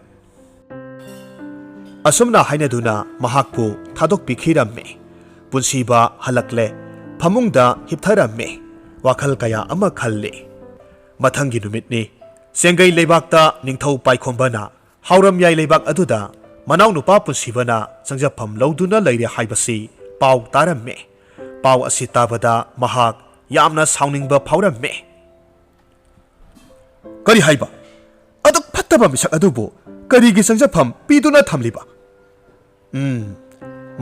ꯑꯁꯨꯝꯅ ꯍꯥꯏꯅꯗꯨꯅ ꯃꯍꯥꯛꯄꯨ ꯊꯥꯗꯣꯛꯄꯤꯈꯤꯔꯝꯃꯤ꯫ ꯄꯨꯟꯁꯤꯕ ꯍꯜꯂꯛꯂꯦ꯫ ꯐꯃꯨꯡꯗ ꯍꯤꯞꯊꯔꯝꯃꯤ꯫ ꯋꯥꯈꯜ ꯀꯌꯥ ꯑꯃ ꯈꯜꯂꯤ꯫ ꯃꯊꯪꯒꯤ ꯅꯨꯃꯤꯠꯅꯤ꯫ ꯆꯦꯡꯒꯩ ꯂꯩꯕꯥꯛꯇ ꯅꯤꯡꯊꯧ ꯄꯥꯏꯈꯣꯝꯕꯅ ꯍꯥꯎꯔꯝꯌꯥꯏ ꯂꯩꯕꯥꯛ ꯑꯗꯨꯗ ꯃꯅꯥꯎꯅꯨꯄꯥ ꯄꯨꯟꯁꯤꯕꯅ ꯆꯪꯖꯐꯝ ꯂꯧꯗꯨꯅ ꯂꯩꯔꯦ ꯍꯥꯏꯕꯁꯤ ꯄꯥꯎ ꯇꯥꯔꯝꯃꯤ꯫ ꯄꯥꯎ ꯑꯁꯤ ꯇꯥꯕꯗ ꯃꯍꯥꯛ ꯌꯥꯝꯅ ꯁꯥꯎꯅꯤꯡꯕ ꯐꯥꯎꯔꯝꯃꯤ꯫ "ꯀꯔꯤ ꯍꯥꯏꯕ? ꯑꯗꯨꯛ ꯐꯠꯇ ꯐꯠꯇꯕ ꯃꯤꯁꯛ ꯑꯗꯨꯕꯨ ꯀꯔꯤꯒꯤ ꯆꯪꯖꯐꯝ ꯄꯤꯗꯨꯅ ꯊꯝꯂꯤꯕ? ꯎꯝ,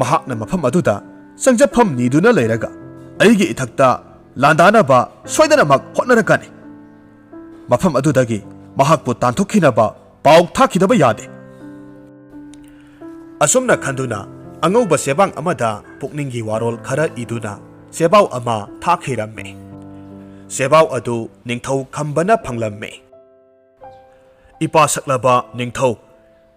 ꯃꯍꯥꯛꯅ ꯃꯐꯝ ꯑꯗꯨꯗ ꯆꯪꯖꯐꯝ ꯅꯤꯗꯨꯅ ꯂꯩꯔꯒ ꯑꯩꯒꯤ ꯏꯊꯛꯇ ꯂꯥꯟꯗꯥꯅꯕ ꯁꯣꯏꯗꯅꯃꯛ ꯍꯣꯠꯅꯔꯛꯀꯅꯤ꯫ ꯃꯐꯝ ꯑꯗꯨꯗꯒꯤ ꯃꯍꯥꯛꯄꯨ ꯇꯥꯟꯊꯣꯛꯈꯤꯅꯕ ꯄꯥꯎ ꯊꯥꯈꯤꯗꯕ ꯌꯥꯗꯦ꯫ ꯑꯁꯨꯝꯅ ꯈꯟꯗꯨꯅ ꯑꯉꯧꯕ ꯆꯦꯕꯥꯡ ꯑꯃꯗ ꯄꯨꯛꯅꯤꯡꯒꯤ ꯋꯥꯔꯣꯜ ꯈꯔ ꯏꯗꯨꯅ ꯆꯦꯕꯥꯎ ꯑꯃ ꯊꯥꯈꯤꯔꯝꯃꯤ꯫ ꯆꯦꯕꯥꯎ ꯑꯗꯨ ꯅꯤꯡꯊꯧ ꯈꯝꯕꯅ ꯐꯪꯂꯝꯃꯤ꯫ ꯏꯄꯥ ꯁꯛꯂꯕ ꯅꯤꯡꯊꯧ,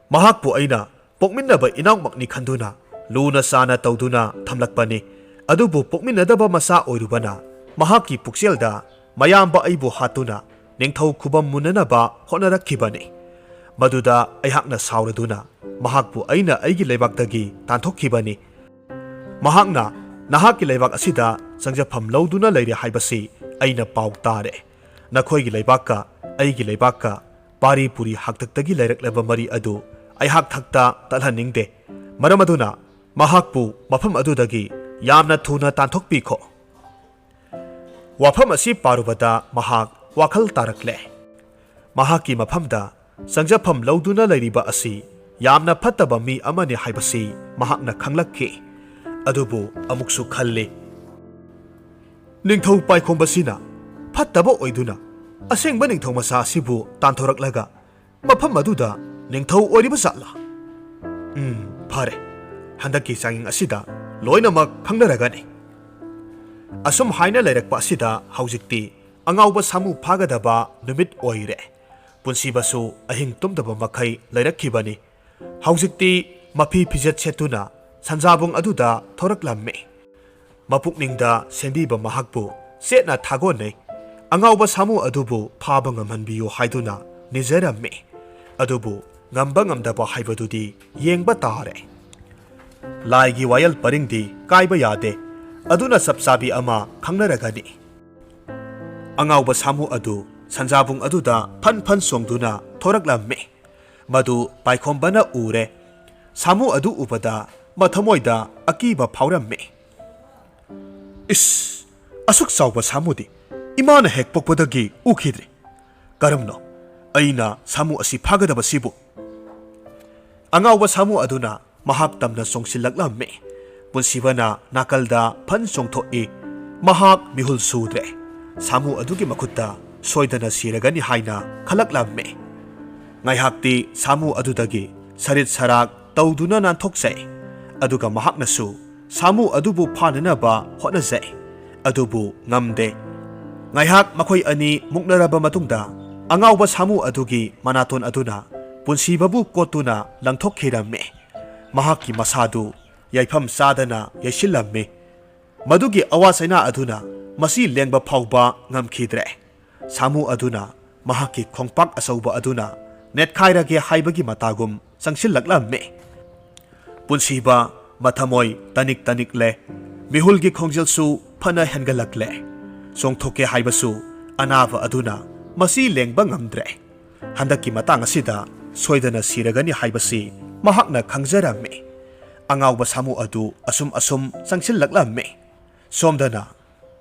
ꯃꯍꯥꯛꯄꯨ ꯑꯩꯅ ꯄꯣꯛꯃꯤꯟꯅꯕ ꯏꯅꯥꯎꯃꯛꯅꯤ ꯈꯟꯗꯨꯅ ꯂꯨꯅ ꯆꯥꯅ ꯇꯧꯗꯨꯅ ꯊꯝꯂꯛꯄꯅꯤ꯫ ꯑꯗꯨꯕꯨ ꯄꯣꯛꯃꯤꯟꯅꯗꯕ ꯃꯆꯥ ꯑꯣꯏꯔꯨꯕꯅ ꯃꯍꯥꯛꯀꯤ ꯄꯨꯛꯆꯦꯜꯗ ꯃꯌꯥꯝꯕ ꯑꯩꯕꯨ ꯍꯥꯠꯇꯨꯅ ꯅꯤꯡꯊꯧ ꯈꯨꯕꯝ ꯃꯨꯟꯅꯅꯕ ꯍꯣꯠꯅꯔꯛꯈꯤꯕꯅꯤ꯫ ꯃꯗꯨꯗ ꯑꯩꯍꯥꯛꯅ ꯁꯥꯎꯔꯗꯨꯅ ꯃꯍꯥꯛꯄꯨ ꯑꯩꯅ ꯑꯩꯒꯤ ꯂꯩꯕꯥꯛꯇꯒꯤ ꯇꯥꯟꯊꯣꯛꯈꯤꯕꯅꯤ꯫ ꯃꯍꯥꯛꯅ ꯅꯍꯥꯛꯀꯤ ꯂꯩꯕꯥꯛ ꯑꯁꯤꯗ ꯆꯪꯖꯐꯝ ꯂꯧꯗꯨꯅ ꯂꯩꯔꯦ ꯍꯥꯏꯕꯁꯤ ꯑꯩꯅ ꯄꯥꯎ ꯇꯥꯔꯦ꯫ ꯅꯈꯣꯏꯒꯤ ꯂꯩꯕꯥꯛꯀ ꯑꯩꯒꯤ ꯂꯩꯕꯥꯛꯀ ꯄꯥꯔꯤ ꯄꯨꯔꯤ ꯍꯥꯛꯇꯛꯇꯒꯤ ꯂꯩꯔꯛꯂꯕ ꯃꯔꯤ ꯑꯗꯨ ꯑꯩꯍꯥꯛ ꯊꯛꯇ ꯇꯠꯍꯟꯅꯤꯡꯗꯦ꯫ ꯃꯔꯝ ꯑꯗꯨꯅ ꯃꯍꯥꯛꯄꯨ ꯃꯐꯝ ꯑꯗꯨꯗꯒꯤ ꯌꯥꯝꯅ ꯊꯨꯅ ꯇꯥꯟꯊꯣꯛꯄꯤꯈꯣ꯫ ꯋꯥꯐꯝ ꯑꯁꯤ ꯄꯥꯔꯨꯕꯗ ꯃꯍꯥꯛ ꯋꯥꯈꯜ ꯇꯥꯔꯛꯂꯦ꯫ ꯃꯍꯥꯛꯀꯤ ꯃꯐꯝꯗ ꯆꯪꯖꯐꯝ ꯂꯧꯗꯨꯅ ꯂꯩꯔꯤꯕ ꯑꯁꯤ ꯌꯥꯝꯅ ꯐꯠꯇꯕ ꯃꯤ ꯑꯃꯅꯤ ꯍꯥꯏꯕꯁꯤ ꯃꯍꯥꯛꯅ ꯈꯪꯂꯛꯈꯤ꯫ ꯑꯗꯨꯕꯨ ꯑꯃꯨꯛꯁꯨ ꯈꯜꯂꯤ, ꯅꯤꯡꯊꯧ ꯄꯥꯏꯈꯣꯝꯕꯁꯤꯅ ꯐꯠꯇꯕ ꯑꯣꯏꯗꯨꯅ ꯑꯁꯦꯡꯕ ꯅꯤꯡꯊꯧ ꯃꯆꯥ ꯑꯁꯤꯕꯨ ꯇꯥꯟꯊꯣꯔꯛꯂꯒ ꯃꯐꯝ ꯑꯗꯨꯗ ꯅꯤꯡꯊꯧ ꯑꯣꯏꯔꯤꯕ ꯖꯥꯠꯂꯥ? ꯎꯝ, ꯐꯔꯦ, ꯍꯟꯗꯛꯀꯤ ꯆꯥꯡꯌꯦꯡ ꯑꯁꯤꯗ ꯂꯣꯏꯅꯃꯛ ꯈꯪꯅꯔꯒꯅꯤ꯫ ꯑꯁꯨꯝ ꯍꯥꯏꯅ ꯂꯩꯔꯛꯄ ꯑꯁꯤꯗ ꯍꯧꯖꯤꯛꯇꯤ ꯑꯉꯥꯎꯕ ꯁꯥꯃꯨ ꯐꯥꯒꯗꯕ ꯅꯨꯃꯤꯠ ꯑꯣꯏꯔꯦ꯫ ꯄꯨꯟꯁꯤꯕꯁꯨ ꯑꯍꯤꯡ ꯇꯨꯝꯗꯕ ꯃꯈꯩ ꯂꯩꯔꯛꯈꯤꯕꯅꯤ꯫ ꯍꯧꯖꯤꯛꯇꯤ ꯃꯐꯤ ꯐꯤꯖꯦꯠ ꯁꯦꯠꯇꯨꯅ ꯁꯟꯖꯥꯕꯨꯡ ꯑꯗꯨꯗ ꯊꯣꯔꯛꯂꯝꯃꯤ꯫ ꯃꯄꯨꯛꯅꯤꯡꯗ ꯁꯦꯝꯕꯤꯕ ꯃꯍꯥꯛꯄꯨ ꯆꯦꯠꯅ ꯊꯥꯒꯣꯟꯅꯩ꯫ ꯑꯉꯥꯎꯕ ꯁꯥꯃꯨ ꯑꯗꯨꯕꯨ ꯐꯥꯕ ꯉꯝꯍꯟꯕꯤꯌꯨ ꯍꯥꯏꯗꯨꯅ ꯅꯤꯖꯔꯝꯃꯤ꯫ ꯑꯗꯨꯕꯨ ꯉꯝꯕ ꯉꯝꯗꯕ ꯍꯥꯏꯕꯗꯨꯗꯤ ꯌꯦꯡꯕ ꯇꯥꯔꯦ꯫ ꯂꯥꯏꯒꯤ ꯋꯥꯌꯦꯜ ꯄꯔꯤꯡꯗꯤ ꯀꯥꯏꯕ ꯌꯥꯗꯦ꯫ ꯑꯗꯨꯅ ꯆꯞ ꯆꯥꯕꯤ ꯑꯃ ꯈꯪꯅꯔꯒꯅꯤ꯫ ꯑꯉꯥꯎꯕ ꯁꯥꯃꯨ ꯑꯗꯨ ꯁꯟꯖꯥꯕꯨꯡ ꯑꯗꯨꯗ ꯐꯟ ꯐꯟ ꯆꯣꯡꯗꯨꯅ ꯊꯣꯔꯛꯂꯝꯃꯤ꯫ ꯃꯗꯨ ꯄꯥꯏꯈꯣꯝꯕꯅ ꯎꯔꯦ꯫ ꯁꯥꯃꯨ ꯑꯗꯨ ꯎꯕꯗ ꯃꯊꯃꯣꯏꯗ ꯑꯀꯤꯕ ꯐꯥꯎꯔꯝꯃꯤ꯫ ꯏꯁ, ꯑꯁꯨꯛ ꯆꯥꯎꯕ ꯁꯥꯃꯨꯗꯤ ꯏꯃꯥꯅ ꯍꯦꯛ ꯄꯣꯛꯄꯗꯒꯤ ꯎꯈꯤꯗ꯭ꯔꯤ꯫ ꯀꯔꯝꯅꯣ? ꯑꯩꯅ ꯁꯥꯃꯨ ꯑꯁꯤ ꯐꯥꯒꯗꯕꯁꯤꯕꯨ꯫ ꯑꯉꯥꯎꯕ ꯁꯥꯃꯨ ꯑꯗꯨꯅ ꯃꯍꯥꯛ ꯇꯝꯅ ꯆꯣꯡꯁꯤꯜꯂꯛꯂꯝꯃꯤ꯫ ꯄꯨꯟꯁꯤꯕꯅ ꯅꯥꯀꯜꯗ ꯐꯟ ꯆꯣꯡꯊꯣꯛꯏ꯫ ꯃꯍꯥꯛ ꯃꯤꯍꯨꯜ ꯁꯨꯗ꯭ꯔꯦ꯫ ꯁꯥꯃꯨ ꯑꯗꯨꯒꯤ ꯃꯈꯨꯠꯇ ꯁꯣꯏꯗꯅ ꯁꯤꯔꯒꯅꯤ ꯍꯥꯏꯅ ꯈꯜꯂꯛꯂꯝꯃꯤ꯫ ꯉꯥꯏꯍꯥꯛꯇꯤ ꯁꯥꯃꯨ ꯑꯗꯨꯗꯒꯤ ꯁꯔꯤꯠ ꯁꯔꯥꯛ ꯇꯧꯗꯨꯅ ꯅꯥꯟꯊꯣꯛꯆꯩ꯫ ꯑꯗꯨꯒ ꯃꯍꯥꯛꯅꯁꯨ ꯁꯥꯃꯨ ꯑꯗꯨꯕꯨ ꯐꯥꯅꯅꯕ ꯍꯣꯠꯅꯖꯩ꯫ ꯑꯗꯨꯕꯨ ꯉꯝꯗꯦ꯫ ꯉꯥꯏꯍꯥꯛ ꯃꯈꯣꯏ ꯑꯅꯤ ꯃꯨꯛꯅꯔꯕ ꯃꯇꯨꯡꯗ ꯑꯉꯥꯎꯕ ꯁꯥꯃꯨ ꯑꯗꯨꯒꯤ ꯃꯅꯥꯇꯣꯟ ꯑꯗꯨꯅ ꯄꯨꯟꯁꯤꯕꯕꯨ ꯀꯣꯠꯇꯨꯅ ꯂꯪꯊꯣꯛꯈꯤꯔꯝꯃꯤ꯫ ꯃꯍꯥꯛꯀꯤ ꯃꯁꯥꯗꯨ ꯌꯥꯏꯐꯝ ꯆꯥꯗꯅ ꯌꯩꯁꯤꯜꯂꯝꯃꯤ꯫ ꯃꯗꯨꯒꯤ ꯑꯋꯥ ꯆꯩꯅꯥ ꯑꯗꯨꯅ ꯃꯁꯤ ꯂꯦꯡꯕ ꯐꯥꯎꯕ ꯉꯝꯈꯤꯗ꯭ꯔꯦ꯫ ꯁꯥꯃꯨ ꯑꯗꯨꯅ ꯃꯍꯥꯛꯀꯤ ꯈꯣꯡꯄꯥꯛ ꯑꯆꯧꯕ ꯑꯗꯨꯅ ꯅꯦꯠꯈꯥꯏꯔꯒꯦ ꯍꯥꯏꯕꯒꯤ ꯃꯇꯥꯒꯨꯝ ꯆꯪꯁꯤꯜꯂꯛꯂꯝꯃꯤ꯫ ꯄꯨꯟꯁꯤꯕ ꯃꯊꯃꯣꯏ ꯇꯅꯤꯛ ꯇꯅꯤꯛꯂꯦ꯫ ꯃꯤꯍꯨꯜꯒꯤ ꯈꯣꯡꯖꯦꯜꯁꯨ ꯐꯅ ꯍꯦꯟꯒꯠꯂꯛꯂꯦ꯫ ꯆꯣꯡꯊꯣꯛꯀꯦ ꯍꯥꯏꯕꯁꯨ ꯑꯅꯥꯕ ꯑꯗꯨꯅ ꯃꯁꯤ ꯂꯦꯡꯕ ꯉꯝꯗ꯭ꯔꯦ꯫ ꯍꯟꯗꯛꯀꯤ ꯃꯇꯥꯡ ꯑꯁꯤꯗ ꯁꯣꯏꯗꯅ ꯁꯤꯔꯒꯅꯤ ꯍꯥꯏꯕꯁꯤ ꯃꯍꯥꯛꯅ ꯈꯪꯖꯔꯝꯃꯤ꯫ ꯑꯉꯥꯎꯕ ꯁꯥꯃꯨ ꯑꯗꯨ ꯑꯁꯨꯝ ꯑꯁꯨꯝ ꯆꯪꯁꯤꯜꯂꯛꯂꯝꯃꯤ꯫ ꯁꯣꯝꯗꯅ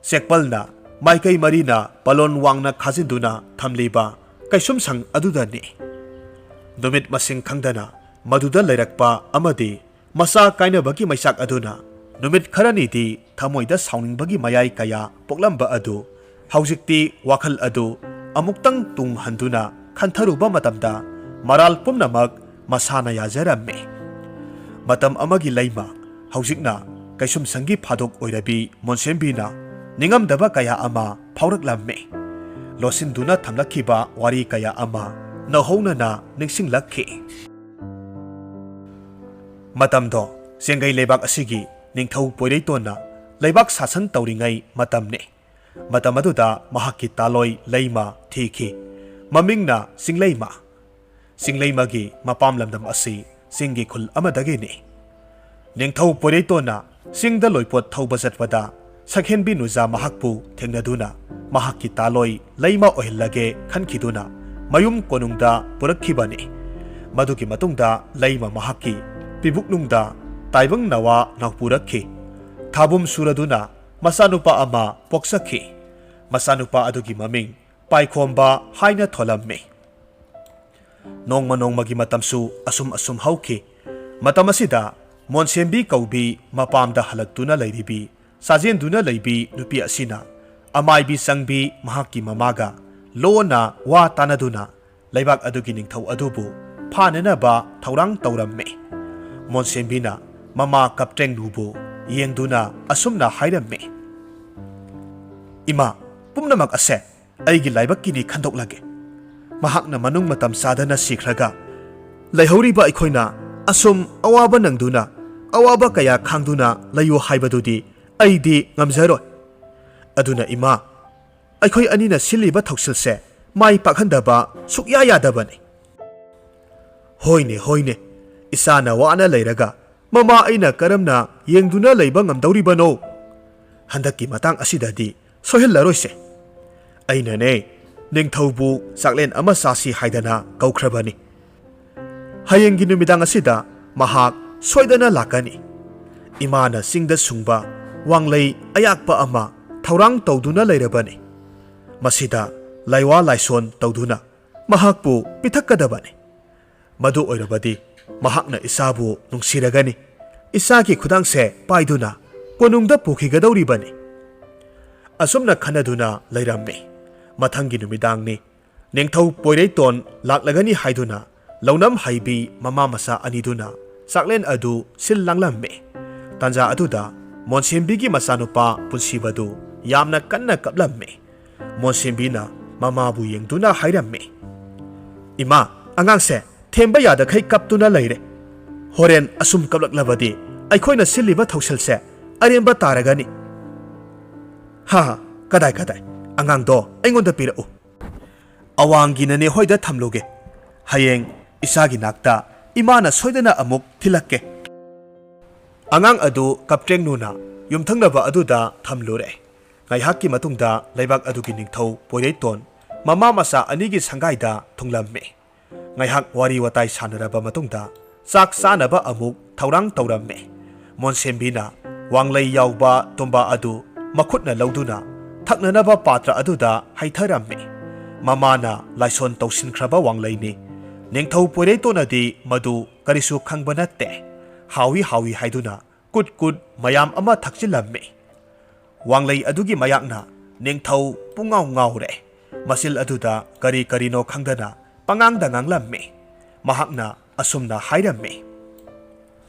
ꯆꯦꯛꯄꯜꯅ ꯃꯥꯏꯀꯩ ꯃꯔꯤꯅ ꯄꯂꯣꯟ ꯋꯥꯡꯅ ꯈꯥꯖꯤꯟꯗꯨꯅ ꯊꯝꯂꯤꯕ ꯀꯩꯁꯨꯝꯁꯪ ꯑꯗꯨꯗꯅꯤ꯫ ꯅꯨꯃꯤꯠ ꯃꯁꯤꯡ ꯈꯪꯗꯅ ꯃꯗꯨꯗ ꯂꯩꯔꯛꯄ ꯑꯃꯗꯤ ꯃꯆꯥ ꯀꯥꯏꯅꯕꯒꯤ ꯃꯩꯆꯥꯛ ꯑꯗꯨꯅ ꯅꯨꯃꯤꯠ ꯈꯔꯅꯤꯗꯤ ꯊꯃꯣꯏꯗ ꯁꯥꯎꯅꯤꯡꯕꯒꯤ ꯃꯌꯥꯏ ꯀꯌꯥ ꯄꯣꯛꯂꯝꯕ ꯑꯗꯨ ꯍꯧꯖꯤꯛꯇꯤ ꯋꯥꯈꯜ ꯑꯗꯨ ꯑꯃꯨꯛꯇꯪ ꯇꯨꯡ ꯍꯟꯗꯨꯅ ꯈꯟꯊꯔꯨꯕ ꯃꯇꯝꯗ ꯃꯔꯥꯜ ꯄꯨꯝꯅꯃꯛ ꯃꯁꯥꯅ ꯌꯥꯖꯔꯝꯃꯤ꯫ ꯃꯇꯝ ꯑꯃꯒꯤ ꯂꯩꯃ, ꯍꯧꯖꯤꯛꯅ ꯀꯩꯁꯨꯝꯁꯪꯒꯤ ꯐꯥꯗꯣꯛ ꯑꯣꯏꯔꯕꯤ ꯃꯣꯟꯁꯦꯝꯕꯤꯅ ꯅꯤꯡꯉꯝꯗꯕ ꯀꯌꯥ ꯑꯃ ꯐꯥꯎꯔꯛꯂꯝꯃꯤ꯫ ꯂꯣꯠꯁꯤꯟꯗꯨꯅ ꯊꯝꯂꯛꯈꯤꯕ ꯋꯥꯔꯤ ꯀꯌꯥ ꯑꯃ ꯅꯧꯍꯧꯅꯅ ꯅꯤꯡꯁꯤꯡꯂꯛꯈꯤ꯫ ꯃꯇꯝꯗꯣ ꯆꯦꯡꯒꯩ ꯂꯩꯕꯥꯛ ꯑꯁꯤꯒꯤ ꯅꯤꯡꯊꯧ ꯄꯣꯏꯔꯩꯇꯣꯟꯅ ꯂꯩꯕꯥꯛ ꯁꯥꯁꯟ ꯇꯧꯔꯤꯉꯩ ꯃꯇꯝꯅꯤ꯫ ꯃꯇꯝ ꯑꯗꯨꯗ ꯃꯍꯥꯛꯀꯤ ꯇꯥꯂꯣꯏ ꯂꯩꯃ ꯊꯤꯈꯤ꯫ ꯃꯃꯤꯡꯅ ꯆꯤꯡꯂꯩꯃ꯫ ꯆꯤꯡꯂꯩꯃꯒꯤ ꯃꯄꯥꯝ ꯂꯝꯗꯝ ꯑꯁꯤ ꯆꯤꯡꯒꯤ ꯈꯨꯜ ꯑꯃꯗꯒꯤꯅꯤ꯫ ꯅꯤꯡꯊꯧ ꯄꯣꯏꯔꯩꯇꯣꯟꯅ ꯆꯤꯡꯗ ꯂꯣꯏꯄꯣꯠ ꯊꯧꯕ ꯆꯠꯄꯗ ꯁꯛꯍꯦꯟꯕꯤ ꯅꯨꯖꯥ ꯃꯍꯥꯛꯄꯨ ꯊꯦꯡꯅꯗꯨꯅ ꯃꯍꯥꯛꯀꯤ ꯇꯥꯂꯣꯏ ꯂꯩꯃ ꯑꯣꯏꯍꯜꯂꯒꯦ ꯈꯟꯈꯤꯗꯨꯅ ꯃꯌꯨꯝ ꯀꯣꯅꯨꯡꯗ ꯄꯨꯔꯛꯈꯤꯕꯅꯤ꯫ ꯃꯗꯨꯒꯤ ꯃꯇꯨꯡꯗ ꯂꯩꯃ ꯃꯍꯥꯛꯀꯤ ꯄꯤꯕꯨꯛꯅꯨꯡꯗ ꯇꯥꯏꯕꯪ ꯅꯋꯥ ꯅꯥꯎꯄꯨꯔꯛꯈꯤ꯫ ꯊꯥꯕꯨꯝ ꯁꯨꯔꯗꯨꯅ ꯃꯆꯥꯅꯨꯄꯥ ꯑꯃ ꯄꯣꯛꯆꯈꯤ꯫ ꯃꯆꯥꯅꯨꯄꯥ ꯑꯗꯨꯒꯤ ꯃꯃꯤꯡ ꯄꯥꯏꯈꯣꯝꯕ ꯍꯥꯏꯅ ꯊꯣꯜꯂꯝꯃꯤ꯫ ꯅꯣꯡꯃ ꯅꯣꯡꯃꯒꯤ ꯃꯇꯝꯁꯨ ꯑꯁꯨꯝ ꯑꯁꯨꯝ ꯍꯧꯈꯤ꯫ ꯃꯇꯝ ꯑꯁꯤꯗ ꯃꯣꯟꯁꯦꯝꯕꯤ ꯀꯧꯕꯤ ꯃꯄꯥꯝꯗ ꯍꯜꯂꯛꯇꯨꯅ ꯂꯩꯔꯤꯕꯤ, ꯆꯥꯖꯦꯟꯗꯨꯅ ꯂꯩꯕꯤ ꯅꯨꯄꯤ ꯑꯁꯤꯅ ꯑꯃꯥꯏꯕꯤ ꯆꯪꯕꯤ ꯃꯍꯥꯛꯀꯤ ꯃꯃꯥꯒ ꯂꯣꯟꯅ ꯋꯥ ꯇꯥꯅꯗꯨꯅ ꯂꯩꯕꯥꯛ ꯑꯗꯨꯒꯤ ꯅꯤꯡꯊꯧ ꯑꯗꯨꯕꯨ ꯐꯥꯅꯅꯕ ꯊꯧꯔꯥꯡ ꯇꯧꯔꯝꯃꯤ꯫ ꯃꯣꯟꯁꯦꯝꯕꯤꯅ ꯃꯃꯥ ꯀꯞꯇ꯭ꯔꯦꯡꯅꯨꯕꯨ ꯌꯦꯡꯗꯨꯅ ꯑꯁꯨꯝꯅ ꯍꯥꯏꯔꯝꯃꯤ, "ꯏꯃꯥ, ꯄꯨꯝꯅꯃꯛ ꯑꯁꯦ ꯑꯩꯒꯤ ꯂꯥꯏꯕꯛꯀꯤꯅꯤ ꯈꯟꯗꯣꯛꯂꯒꯦ꯫ ꯃꯍꯥꯛꯅ ꯃꯅꯨꯡ ꯃꯇꯝ ꯆꯥꯗꯅ ꯁꯤꯈ꯭ꯔꯒ ꯂꯩꯍꯧꯔꯤꯕ ꯑꯩꯈꯣꯏꯅ ꯑꯁꯨꯝ ꯑꯋꯥꯕ ꯅꯪꯗꯨꯅ, ꯑꯋꯥꯕ ꯀꯌꯥ ꯈꯥꯡꯗꯨꯅ ꯂꯩꯌꯨ ꯍꯥꯏꯕꯗꯨꯗꯤ ꯑꯩꯗꯤ ꯉꯝꯖꯔꯣꯏ꯫ ꯑꯗꯨꯅ ꯏꯃꯥ, ꯑꯩꯈꯣꯏ ꯑꯅꯤꯅ ꯁꯤꯜꯂꯤꯕ ꯊꯧꯁꯤꯜꯁꯦ ꯃꯥꯏ ꯄꯥꯛꯍꯟꯗꯕ ꯁꯨꯛꯌꯥ ꯌꯥꯗꯕꯅꯤ꯫" "ꯍꯣꯏꯅꯦ, ꯍꯣꯏꯅꯦ, ꯏꯆꯥꯅ ꯋꯥꯅ ꯂꯩꯔꯒ ꯃꯃꯥ ꯑꯩꯅ ꯀꯔꯝꯅ ꯌꯦꯡꯗꯨꯅ ꯂꯩꯕ ꯉꯝꯗꯧꯔꯤꯕꯅꯣ? ꯍꯟꯗꯛꯀꯤ ꯃꯇꯥꯡ ꯑꯁꯤꯗꯗꯤ ꯁꯣꯏꯍꯜꯂꯔꯣꯏꯁꯦ꯫ ꯑꯩꯅꯅꯦ, ꯅꯤꯡꯊꯧꯕꯨ ꯆꯥꯛꯂꯦꯟ ꯑꯃ ꯆꯥꯁꯤ ꯍꯥꯏꯗꯅ ꯀꯧꯈ꯭ꯔꯕꯅꯤ꯫ ꯍꯌꯦꯡꯒꯤ ꯅꯨꯃꯤꯗꯥꯡ ꯑꯁꯤꯗ ꯃꯍꯥꯛ ꯁꯣꯏꯗꯅ ꯂꯥꯛꯀꯅꯤ꯫ ꯏꯃꯥꯅ ꯆꯤꯡꯗ ꯁꯨꯡꯕ ꯋꯥꯡꯂꯩ ꯑꯌꯥꯛꯄ ꯑꯃ ꯊꯧꯔꯥꯡ ꯇꯧꯗꯨꯅ ꯂꯩꯔꯕꯅꯤ꯫ ꯃꯁꯤꯗ ꯂꯥꯏꯋꯥ ꯂꯥꯏꯁꯣꯟ ꯇꯧꯗꯨꯅ ꯃꯍꯥꯛꯄꯨ ꯄꯤꯊꯛꯀꯗꯕꯅꯤ꯫ ꯃꯗꯨ ꯑꯣꯏꯔꯕꯗꯤ ꯃꯍꯥꯛꯅ ꯏꯆꯥꯕꯨ ꯅꯨꯡꯁꯤꯔꯒꯅꯤ, ꯏꯆꯥꯒꯤ ꯈꯨꯗꯥꯡꯁꯦ ꯄꯥꯏꯗꯨꯅ ꯀꯣꯅꯨꯡꯗ ꯄꯨꯈꯤꯒꯗꯧꯔꯤꯕꯅꯤ꯫" ꯑꯁꯨꯝꯅ ꯈꯟꯅꯗꯨꯅ ꯂꯩꯔꯝꯃꯤ꯫ ꯃꯊꯪꯒꯤ ꯅꯨꯃꯤꯗꯥꯡꯅꯤ꯫ ꯅꯤꯡꯊꯧ ꯄꯣꯏꯔꯩꯇꯣꯟ ꯂꯥꯛꯂꯒꯅꯤ ꯍꯥꯏꯗꯨꯅ ꯂꯧꯅꯝ ꯍꯩꯕꯤ ꯃꯃꯥ ꯃꯆꯥ ꯑꯅꯤꯗꯨꯅ ꯆꯥꯛꯂꯦꯟ ꯑꯗꯨ ꯁꯤꯜ ꯂꯥꯡꯂꯝꯃꯤ꯫ ꯇꯥꯟꯖꯥ ꯑꯗꯨꯗ ꯃꯣꯟꯁꯦꯝꯕꯤꯒꯤ ꯃꯆꯥꯅꯨꯄꯥ ꯄꯨꯟꯁꯤꯕꯗꯨ ꯌꯥꯝꯅ ꯀꯟꯅ ꯀꯞꯂꯝꯃꯤ꯫ ꯃꯣꯟꯁꯦꯝꯕꯤꯅ ꯃꯃꯥꯕꯨ ꯌꯦꯡꯗꯨꯅ ꯍꯥꯏꯔꯝꯃꯤ, "ꯏꯃꯥ, ꯑꯉꯥꯡꯁꯦ ꯊꯦꯝꯕ ꯌꯥꯗꯈꯩ ꯀꯞꯇꯨꯅ ꯂꯩꯔꯦ꯫ ꯍꯣꯔꯦꯟ ꯑꯁꯨꯝ ꯀꯞꯂꯛꯂꯕꯗꯤ ꯑꯩꯈꯣꯏꯅ ꯁꯤꯜꯂꯤꯕ ꯊꯧꯁꯤꯜꯁꯦ ꯑꯔꯦꯝꯕ ꯇꯥꯔꯒꯅꯤ꯫" "ꯍꯥ ꯍꯥ, ꯀꯗꯥꯏ ꯀꯗꯥꯏ, ꯑꯉꯥꯡꯗꯣ ꯑꯩꯉꯣꯟꯗ ꯄꯤꯔꯛꯎ꯫ ꯑꯋꯥꯡꯒꯤ ꯅꯅꯦ ꯍꯣꯏꯗ ꯊꯝꯂꯨꯒꯦ꯫ ꯍꯌꯦꯡ ꯏꯆꯥꯒꯤ ꯅꯥꯛꯇ ꯏꯃꯥꯅ ꯁꯣꯏꯗꯅ ꯑꯃꯨꯛ ꯊꯤꯜꯂꯛꯀꯦ꯫" ꯑꯉꯥꯡ ꯑꯗꯨ ꯀꯞꯇ꯭ꯔꯦꯡꯅꯨꯅ ꯌꯨꯝꯊꯪꯅꯕ ꯑꯗꯨꯗ ꯊꯝꯂꯨꯔꯦ꯫ ꯉꯥꯏꯍꯥꯛꯀꯤ ꯃꯇꯨꯡꯗ ꯂꯩꯕꯥꯛ ꯑꯗꯨꯒꯤ ꯅꯤꯡꯊꯧ ꯄꯣꯏꯔꯩꯇꯣꯟ ꯃꯃꯥ ꯃꯆꯥ ꯑꯅꯤꯒꯤ ꯁꯪꯒꯥꯏꯗ ꯊꯨꯡꯂꯝꯃꯤ꯫ ꯉꯥꯏꯍꯥꯛ ꯋꯥꯔꯤ ꯋꯥꯇꯥꯏ ꯁꯥꯟꯅꯔꯕ ꯃꯇꯨꯡꯗ ꯆꯥꯛ ꯆꯥꯅꯕ ꯑꯃꯨꯛ ꯊꯧꯔꯥꯡ ꯇꯧꯔꯝꯃꯤ꯫ ꯃꯣꯟꯁꯦꯝꯕꯤꯅ ꯋꯥꯡꯂꯩ ꯌꯥꯎꯕ ꯇꯨꯝꯕꯥ ꯑꯗꯨ ꯃꯈꯨꯠꯅ ꯂꯧꯗꯨꯅ ꯊꯛꯅꯅꯕ ꯄꯥꯇ꯭ꯔ ꯑꯗꯨꯗ ꯍꯩꯊꯔꯝꯃꯤ꯫ ꯃꯃꯥꯅ ꯂꯥꯏꯁꯣꯟ ꯇꯧꯁꯤꯟꯈ꯭ꯔꯕ ꯋꯥꯡꯂꯩꯅꯤ꯫ ꯅꯤꯡꯊꯧ ꯄꯣꯏꯔꯩꯇꯣꯟꯅꯗꯤ ꯃꯗꯨ ꯀꯔꯤꯁꯨ ꯈꯪꯕ ꯅꯠꯇꯦ꯫ ꯍꯥꯎꯏ ꯍꯥꯎꯏ ꯍꯥꯏꯗꯨꯅ ꯀꯨꯠ ꯀꯨꯠ ꯃꯌꯥꯝ ꯑꯃ ꯊꯛꯆꯤꯜꯂꯝꯃꯤ꯫ ꯋꯥꯡꯂꯩ ꯑꯗꯨꯒꯤ ꯃꯌꯥꯛꯅ ꯅꯤꯡꯊꯧ ꯄꯨꯡꯉꯥꯎ ꯉꯥꯎꯔꯦ꯫ ꯃꯆꯤꯜ ꯑꯗꯨꯗ ꯀꯔꯤ ꯀꯔꯤꯅꯣ ꯈꯪꯗꯅ ꯄꯉꯥꯡꯗ ꯉꯥꯡꯂꯝꯃꯤ꯫ ꯃꯍꯥꯛꯅ ꯑꯁꯨꯝꯅ ꯍꯥꯏꯔꯝꯃꯤ,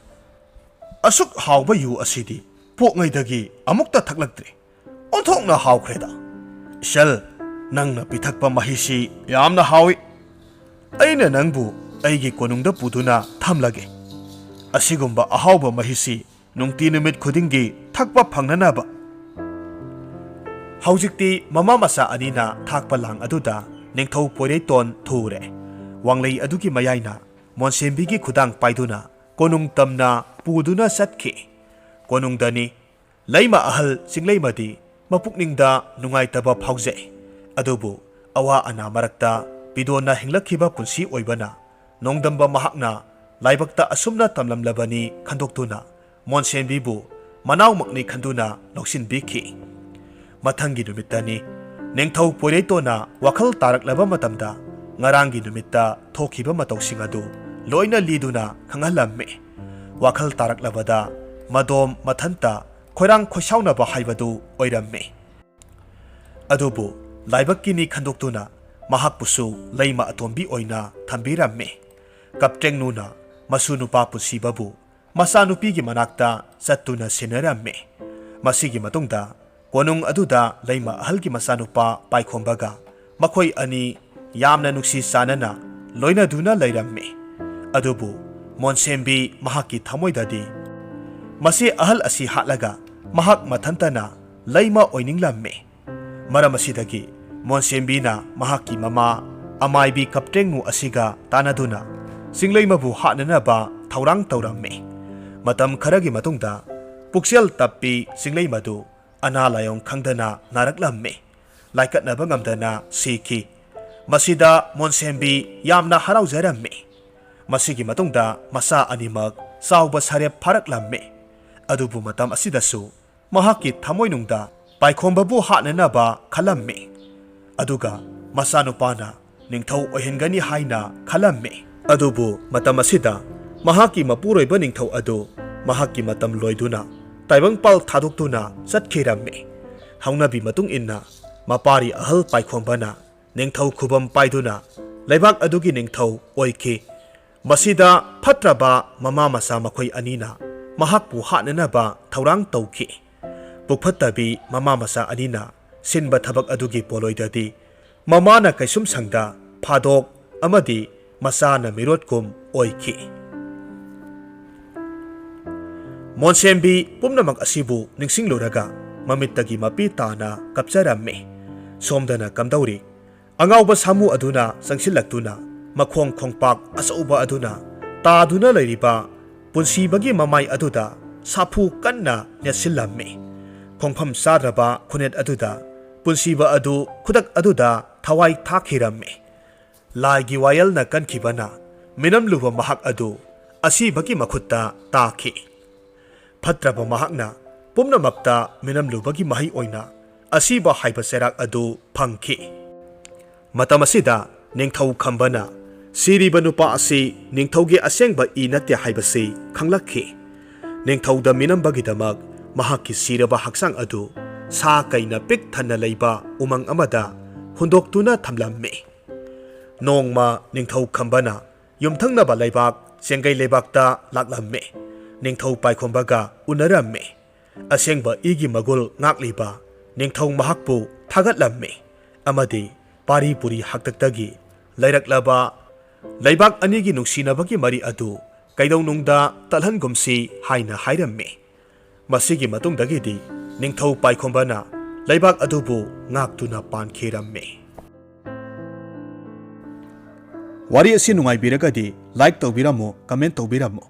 "ꯑꯁꯨꯛ ꯍꯥꯎꯕ ꯌꯨ ꯑꯁꯤꯗꯤ ꯄꯣꯛꯉꯩꯗꯒꯤ ꯑꯃꯨꯛꯇ ꯊꯛꯂꯛꯇ꯭ꯔꯤ꯫ ꯑꯣꯟꯊꯣꯛꯅ ꯍꯥꯎꯈ꯭ꯔꯦꯗ꯫ ꯏꯆꯜ, ꯅꯪꯅ ꯄꯤꯊꯛꯄ ꯃꯍꯤꯁꯤ ꯌꯥꯝꯅ ꯍꯥꯎꯏ꯫ ꯑꯩꯅ ꯅꯪꯕꯨ ꯑꯩꯒꯤ ꯀꯣꯅꯨꯡꯗ ꯄꯨꯗꯨꯅ ꯊꯝꯂꯒꯦ꯫ ꯑꯁꯤꯒꯨꯝꯕ ꯑꯍꯥꯎꯕ ꯃꯍꯤꯁꯤ ꯅꯨꯡꯇꯤ ꯅꯨꯃꯤꯠ ꯈꯨꯗꯤꯡꯒꯤ ꯊꯛꯄ ꯐꯪꯅꯅꯕ꯫" ꯍꯧꯖꯤꯛꯇꯤ ꯃꯃꯥ ꯃꯆꯥ ꯑꯅꯤꯅ ꯊꯥꯛꯄ ꯂꯥꯡ ꯑꯗꯨꯗ ꯅꯤꯡꯊꯧ ꯄꯣꯏꯔꯩꯇꯣꯟ ꯊꯨꯔꯦ꯫ ꯋꯥꯡꯂꯩ ꯑꯗꯨꯒꯤ ꯃꯌꯥꯏꯅ ꯃꯣꯟꯁꯦꯝꯕꯤꯒꯤ ꯈꯨꯗꯥꯡ ꯄꯥꯏꯗꯨꯅ ꯀꯣꯅꯨꯡ ꯇꯝꯅ ꯄꯨꯗꯨꯅ ꯆꯠꯈꯤ꯫ ꯀꯣꯅꯨꯡꯗꯅꯤ꯫ ꯂꯩꯃ ꯑꯍꯜ ꯆꯤꯡꯂꯩꯃꯗꯤ ꯃꯄꯨꯛꯅꯤꯡꯗ ꯅꯨꯡꯉꯥꯏꯇꯕ ꯐꯥꯎꯖꯩ꯫ ꯑꯗꯨꯕꯨ ꯑꯋꯥ ꯑꯅꯥ ꯃꯔꯛꯇ ꯄꯤꯗꯣꯟꯅ ꯍꯤꯡꯂꯛꯈꯤꯕ ꯄꯨꯟꯁꯤ ꯑꯣꯏꯕꯅ ꯅꯣꯡꯗꯝꯕ ꯃꯍꯥꯛꯅ ꯂꯥꯏꯕꯛꯇ ꯑꯁꯨꯝꯅ ꯇꯝꯂꯝꯂꯕꯅꯤ ꯈꯟꯗꯣꯛꯇꯨꯅ ꯃꯣꯟꯁꯦꯟꯕꯤꯕꯨ ꯃꯅꯥꯎꯃꯛꯅꯤ ꯈꯟꯗꯨꯅ ꯂꯧꯁꯤꯟꯕꯤꯈꯤ꯫ ꯃꯊꯪꯒꯤ ꯅꯨꯃꯤꯠꯇꯅꯤ꯫ ꯅꯤꯡꯊꯧ ꯄꯣꯏꯔꯩꯇꯣꯟꯅ ꯋꯥꯈꯜ ꯇꯥꯔꯛꯂꯕ ꯃꯇꯝꯗ ꯉꯔꯥꯡꯒꯤ ꯅꯨꯃꯤꯠꯇ ꯊꯣꯛꯈꯤꯕ ꯃꯇꯧꯁꯤꯡ ꯑꯗꯨ ꯂꯣꯏꯅ ꯂꯤꯗꯨꯅ ꯈꯪꯍꯜꯂꯝꯃꯤ꯫ ꯋꯥꯈꯜ ꯇꯥꯔꯛꯂꯕꯗ ꯃꯗꯣꯝ ꯃꯊꯟꯇ ꯈꯣꯏꯔꯥꯡ ꯈꯣꯏꯁꯥꯎꯅꯕ ꯍꯥꯏꯕꯗꯨ ꯑꯣꯏꯔꯝꯃꯤ꯫ ꯑꯗꯨꯕꯨ ꯂꯥꯏꯕꯛꯀꯤꯅꯤ ꯈꯟꯗꯣꯛꯇꯨꯅ ꯃꯍꯥꯛꯄꯨꯁꯨ ꯂꯩꯃ ꯑꯇꯣꯝꯕꯤ ꯑꯣꯏꯅ ꯊꯝꯕꯤꯔꯝꯃꯤ꯫ ꯀꯞꯇ꯭ꯔꯦꯡꯅꯨꯅ ꯃꯁꯨ ꯅꯨꯄꯥ ꯄꯨꯟꯁꯤꯕꯕꯨ ꯃꯆꯥꯅꯨꯄꯤꯒꯤ ꯃꯅꯥꯛꯇ ꯆꯠꯇꯨꯅ ꯁꯦꯟꯅꯔꯝꯃꯤ꯫ ꯃꯁꯤꯒꯤ ꯃꯇꯨꯡꯗ ꯀꯣꯅꯨꯡ ꯑꯗꯨꯗ ꯂꯩꯃ ꯑꯍꯜꯒꯤ ꯃꯆꯥꯅꯨꯄꯥ ꯄꯥꯏꯈꯣꯝꯕꯒ ꯃꯈꯣꯏ ꯑꯅꯤ ꯌꯥꯝꯅ ꯅꯨꯡꯁꯤ ꯆꯥꯟꯅꯅ ꯂꯣꯏꯅꯗꯨꯅ ꯂꯩꯔꯝꯃꯤ꯫ ꯑꯗꯨꯕꯨ ꯃꯣꯟꯁꯦꯝꯕꯤ ꯃꯍꯥꯛꯀꯤ ꯊꯃꯣꯏꯗꯗꯤ ꯃꯁꯤ ꯑꯍꯜ ꯑꯁꯤ ꯍꯥꯠꯂꯒ ꯃꯍꯥꯛ ꯃꯊꯟꯇꯅ ꯂꯩꯃ ꯑꯣꯏꯅꯤꯡꯂꯝꯃꯤ꯫ ꯃꯔꯝ ꯑꯁꯤꯗꯒꯤ ꯃꯣꯟꯁꯦꯝꯕꯤꯅ ꯃꯍꯥꯛꯀꯤ ꯃꯃꯥ ꯑꯃꯥꯏꯕꯤ ꯀꯞꯇ꯭ꯔꯦꯡꯉꯨ ꯑꯁꯤꯒ ꯇꯥꯟꯅꯗꯨꯅ ꯆꯤꯡꯂꯩꯃꯕꯨ ꯍꯥꯠꯅꯅꯕ ꯊꯧꯔꯥꯡ ꯇꯧꯔꯝꯃꯤ꯫ ꯃꯇꯝ ꯈꯔꯒꯤ ꯃꯇꯨꯡꯗ ꯄꯨꯛꯆꯦꯜ ꯇꯞꯄꯤ ꯆꯤꯡꯂꯩꯃꯗꯨ ꯑꯅꯥ ꯂꯥꯏꯌꯣꯡ ꯈꯪꯗꯅ ꯅꯥꯔꯛꯂꯝꯃꯤ꯫ ꯂꯥꯏꯀꯠꯅꯕ ꯉꯝꯗꯅ ꯁꯤꯈꯤ꯫ ꯃꯁꯤꯗ ꯃꯣꯟꯁꯦꯝꯕꯤ ꯌꯥꯝꯅ ꯍꯔꯥꯎꯖꯔꯝꯃꯤ꯫ ꯃꯁꯤꯒꯤ ꯃꯇꯨꯡꯗ ꯃꯆꯥ ꯑꯅꯤꯃꯛ ꯆꯥꯎꯕ ꯁꯥꯔꯦꯞ ꯐꯥꯔꯛꯂꯝꯃꯤ꯫ ꯑꯗꯨꯕꯨ ꯃꯇꯝ ꯑꯁꯤꯗꯁꯨ ꯃꯍꯥꯛꯀꯤ ꯊꯃꯣꯏꯅꯨꯡꯗ ꯄꯥꯏꯈꯣꯝꯕꯕꯨ ꯍꯥꯠꯅꯅꯕ ꯈꯜꯂꯝꯃꯤ꯫ ꯑꯗꯨꯒ ꯃꯆꯥꯅꯨꯄꯥꯅ ꯅꯤꯡꯊꯧ ꯑꯣꯏꯍꯟꯒꯅꯤ ꯍꯥꯏꯅ ꯈꯜꯂꯝꯃꯤ꯫ ꯑꯗꯨꯕꯨ ꯃꯇꯝ ꯑꯁꯤꯗ ꯃꯍꯥꯛꯀꯤ ꯃꯄꯨꯔꯣꯏꯕ ꯅꯤꯡꯊꯧ ꯑꯗꯨ ꯃꯍꯥꯛꯀꯤ ꯃꯇꯝ ꯂꯣꯏꯗꯨꯅ ꯇꯥꯏꯕꯪꯄꯥꯜ ꯊꯥꯗꯣꯛꯇꯨꯅ ꯆꯠꯈꯤꯔꯝꯃꯤ꯫ ꯍꯧꯅꯕꯤ ꯃꯇꯨꯡ ꯏꯟꯅ ꯃꯄꯥꯔꯤ ꯑꯍꯜ ꯄꯥꯏꯈꯣꯝꯕꯅ ꯅꯤꯡꯊꯧ ꯈꯨꯕꯝ ꯄꯥꯏꯗꯨꯅ ꯂꯩꯕꯥꯛ ꯑꯗꯨꯒꯤ ꯅꯤꯡꯊꯧ ꯑꯣꯏꯈꯤ꯫ ꯃꯁꯤꯗ ꯐꯠꯇ꯭ꯔꯕ ꯃꯃꯥ ꯃꯆꯥ ꯃꯈꯣꯏ ꯑꯅꯤꯅ ꯃꯍꯥꯛꯄꯨ ꯍꯥꯠꯅꯅꯕ ꯊꯧꯔꯥꯡ ꯇꯧꯈꯤ꯫ ꯄꯨꯛꯐꯠꯇꯕꯤ ꯃꯃꯥ ꯃꯆꯥ ꯑꯅꯤꯅ ꯁꯤꯟꯕ ꯊꯕꯛ ꯑꯗꯨꯒꯤ ꯄꯣꯠꯂꯣꯏꯗꯗꯤ ꯃꯃꯥꯅ ꯀꯩꯁꯨꯝꯁꯪꯗ ꯐꯥꯗꯣꯛ ꯑꯃꯗꯤ ꯃꯆꯥꯅ ꯃꯤꯔꯣꯠꯀꯨꯝ ꯑꯣꯏꯈꯤ꯫ ꯃꯣꯟꯁꯦꯝꯕꯤ ꯄꯨꯝꯅꯃꯛ ꯑꯁꯤꯕꯨ ꯅꯤꯡꯁꯤꯡꯂꯨꯔꯒ ꯃꯃꯤꯠꯇꯒꯤ ꯃꯄꯤ ꯇꯥꯅ ꯀꯞꯆꯔꯝꯃꯤ꯫ ꯁꯣꯝꯗꯅ ꯀꯝꯗꯧꯔꯤ? ꯑꯉꯥꯎꯕ ꯁꯥꯃꯨ ꯑꯗꯨꯅ ꯆꯪꯁꯤꯜꯂꯛꯇꯨꯅ ꯃꯈꯣꯡ ꯈꯣꯡꯄꯥꯛ ꯑꯆꯧꯕ ꯑꯗꯨꯅ ꯇꯥꯗꯨꯅ ꯂꯩꯔꯤꯕ ꯄꯨꯟꯁꯤꯕꯒꯤ ꯃꯃꯥꯏ ꯑꯗꯨꯗ ꯁꯥꯐꯨ ꯀꯟꯅ ꯅꯦꯠꯁꯤꯜꯂꯝꯃꯤ꯫ ꯈꯣꯡꯐꯝ ꯆꯥꯗ꯭ꯔꯕ ꯈꯨꯅꯦꯠ ꯑꯗꯨꯗ ꯄꯨꯟꯁꯤꯕ ꯑꯗꯨ ꯈꯨꯗꯛ ꯑꯗꯨꯗ ꯊꯋꯥꯏ ꯊꯥꯈꯤꯔꯝꯃꯤ꯫ ꯂꯥꯏꯒꯤ ꯋꯥꯌꯦꯜꯅ ꯀꯟꯈꯤꯕꯅ ꯃꯤꯅꯝꯂꯨꯕ ꯃꯍꯥꯛ ꯑꯗꯨ ꯑꯁꯤꯕꯒꯤ ꯃꯈꯨꯠꯇ ꯇꯥꯈꯤ꯫ ꯐꯠꯇ꯭ꯔꯕ ꯃꯍꯥꯛꯅ ꯄꯨꯝꯅꯃꯛꯇ ꯃꯤꯅꯝꯂꯨꯕꯒꯤ ꯃꯍꯩ ꯑꯣꯏꯅ ꯑꯁꯤꯕ ꯍꯥꯏꯕ ꯆꯩꯔꯥꯛ ꯑꯗꯨ ꯐꯪꯈꯤ꯫ ꯃꯇꯝ ꯑꯁꯤꯗ ꯅꯤꯡꯊꯧ ꯈꯝꯕꯅ ꯁꯤꯔꯤꯕ ꯅꯨꯄꯥ ꯑꯁꯤ ꯅꯤꯡꯊꯧꯒꯤ ꯑꯁꯦꯡꯕ ꯏ ꯅꯠꯇꯦ ꯍꯥꯏꯕꯁꯤ ꯈꯪꯂꯛꯈꯤ꯫ ꯅꯤꯡꯊꯧꯗ ꯃꯤꯅꯝꯕꯒꯤꯗꯃꯛ ꯃꯍꯥꯛꯀꯤ ꯁꯤꯔꯕ ꯍꯛꯆꯥꯡ ꯑꯗꯨ ꯁꯥ ꯀꯩꯅ ꯄꯤꯛ ꯊꯟꯅ ꯂꯩꯕ ꯎꯃꯪ ꯑꯃꯗ ꯍꯨꯟꯗꯣꯛꯇꯨꯅ ꯊꯝꯂꯝꯃꯤ꯫ ꯅꯣꯡꯃ ꯅꯤꯡꯊꯧ ꯈꯝꯕꯅ ꯌꯨꯝꯊꯪꯅꯕ ꯂꯩꯕꯥꯛ ꯆꯦꯡꯒꯩ ꯂꯩꯕꯥꯛꯇ ꯂꯥꯛꯂꯝꯃꯤ꯫ ꯅꯤꯡꯊꯧ ꯄꯥꯏꯈꯣꯝꯕꯒ ꯎꯅꯔꯝꯃꯤ꯫ ꯑꯁꯦꯡꯕ ꯏꯒꯤ ꯃꯒꯨꯜ ꯉꯥꯛꯂꯤꯕ ꯅꯤꯡꯊꯧ ꯃꯍꯥꯛꯄꯨ ꯊꯥꯒꯠꯂꯝꯃꯤ ꯑꯃꯗꯤ ꯄꯥꯔꯤ ꯄꯨꯔꯤ ꯍꯥꯛꯇꯛꯇꯒꯤ ꯂꯩꯔꯛꯂꯕ ꯂꯩꯕꯥꯛ ꯑꯅꯤꯒꯤ ꯅꯨꯡꯁꯤꯅꯕꯒꯤ ꯃꯔꯤ ꯑꯗꯨ ꯀꯩꯗꯧꯅꯨꯡꯗ ꯇꯠꯍꯟꯒꯨꯝꯁꯤ ꯍꯥꯏꯅ ꯍꯥꯏꯔꯝꯃꯤ꯫ ꯃꯁꯤꯒꯤ ꯃꯇꯨꯡꯗꯒꯤꯗꯤ ꯅꯤꯡꯊꯧ ꯄꯥꯏꯈꯣꯝꯕꯅ ꯂꯩꯕꯥꯛ ꯑꯗꯨꯕꯨ ꯉꯥꯛꯇꯨꯅ ꯄꯥꯟꯈꯤꯔꯝꯃꯤ꯫ ꯋꯥꯔꯤ ꯑꯁꯤ ꯅꯨꯡꯉꯥꯏꯕꯤꯔꯒꯗꯤ like ꯇꯧꯕꯤꯔꯝꯃꯨ, comment ꯇꯧꯕꯤꯔꯝꯃꯨ,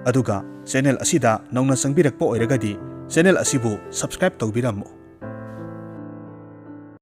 ꯑꯗꯨꯒ channel ꯑꯁꯤꯗ ꯅꯧꯅ ꯆꯪꯕꯤꯔꯛꯄ ꯑꯣꯏꯔꯒꯗꯤ channel ꯑꯁꯤꯕꯨ subscribe ꯇꯧꯕꯤꯔꯝꯃꯨ꯫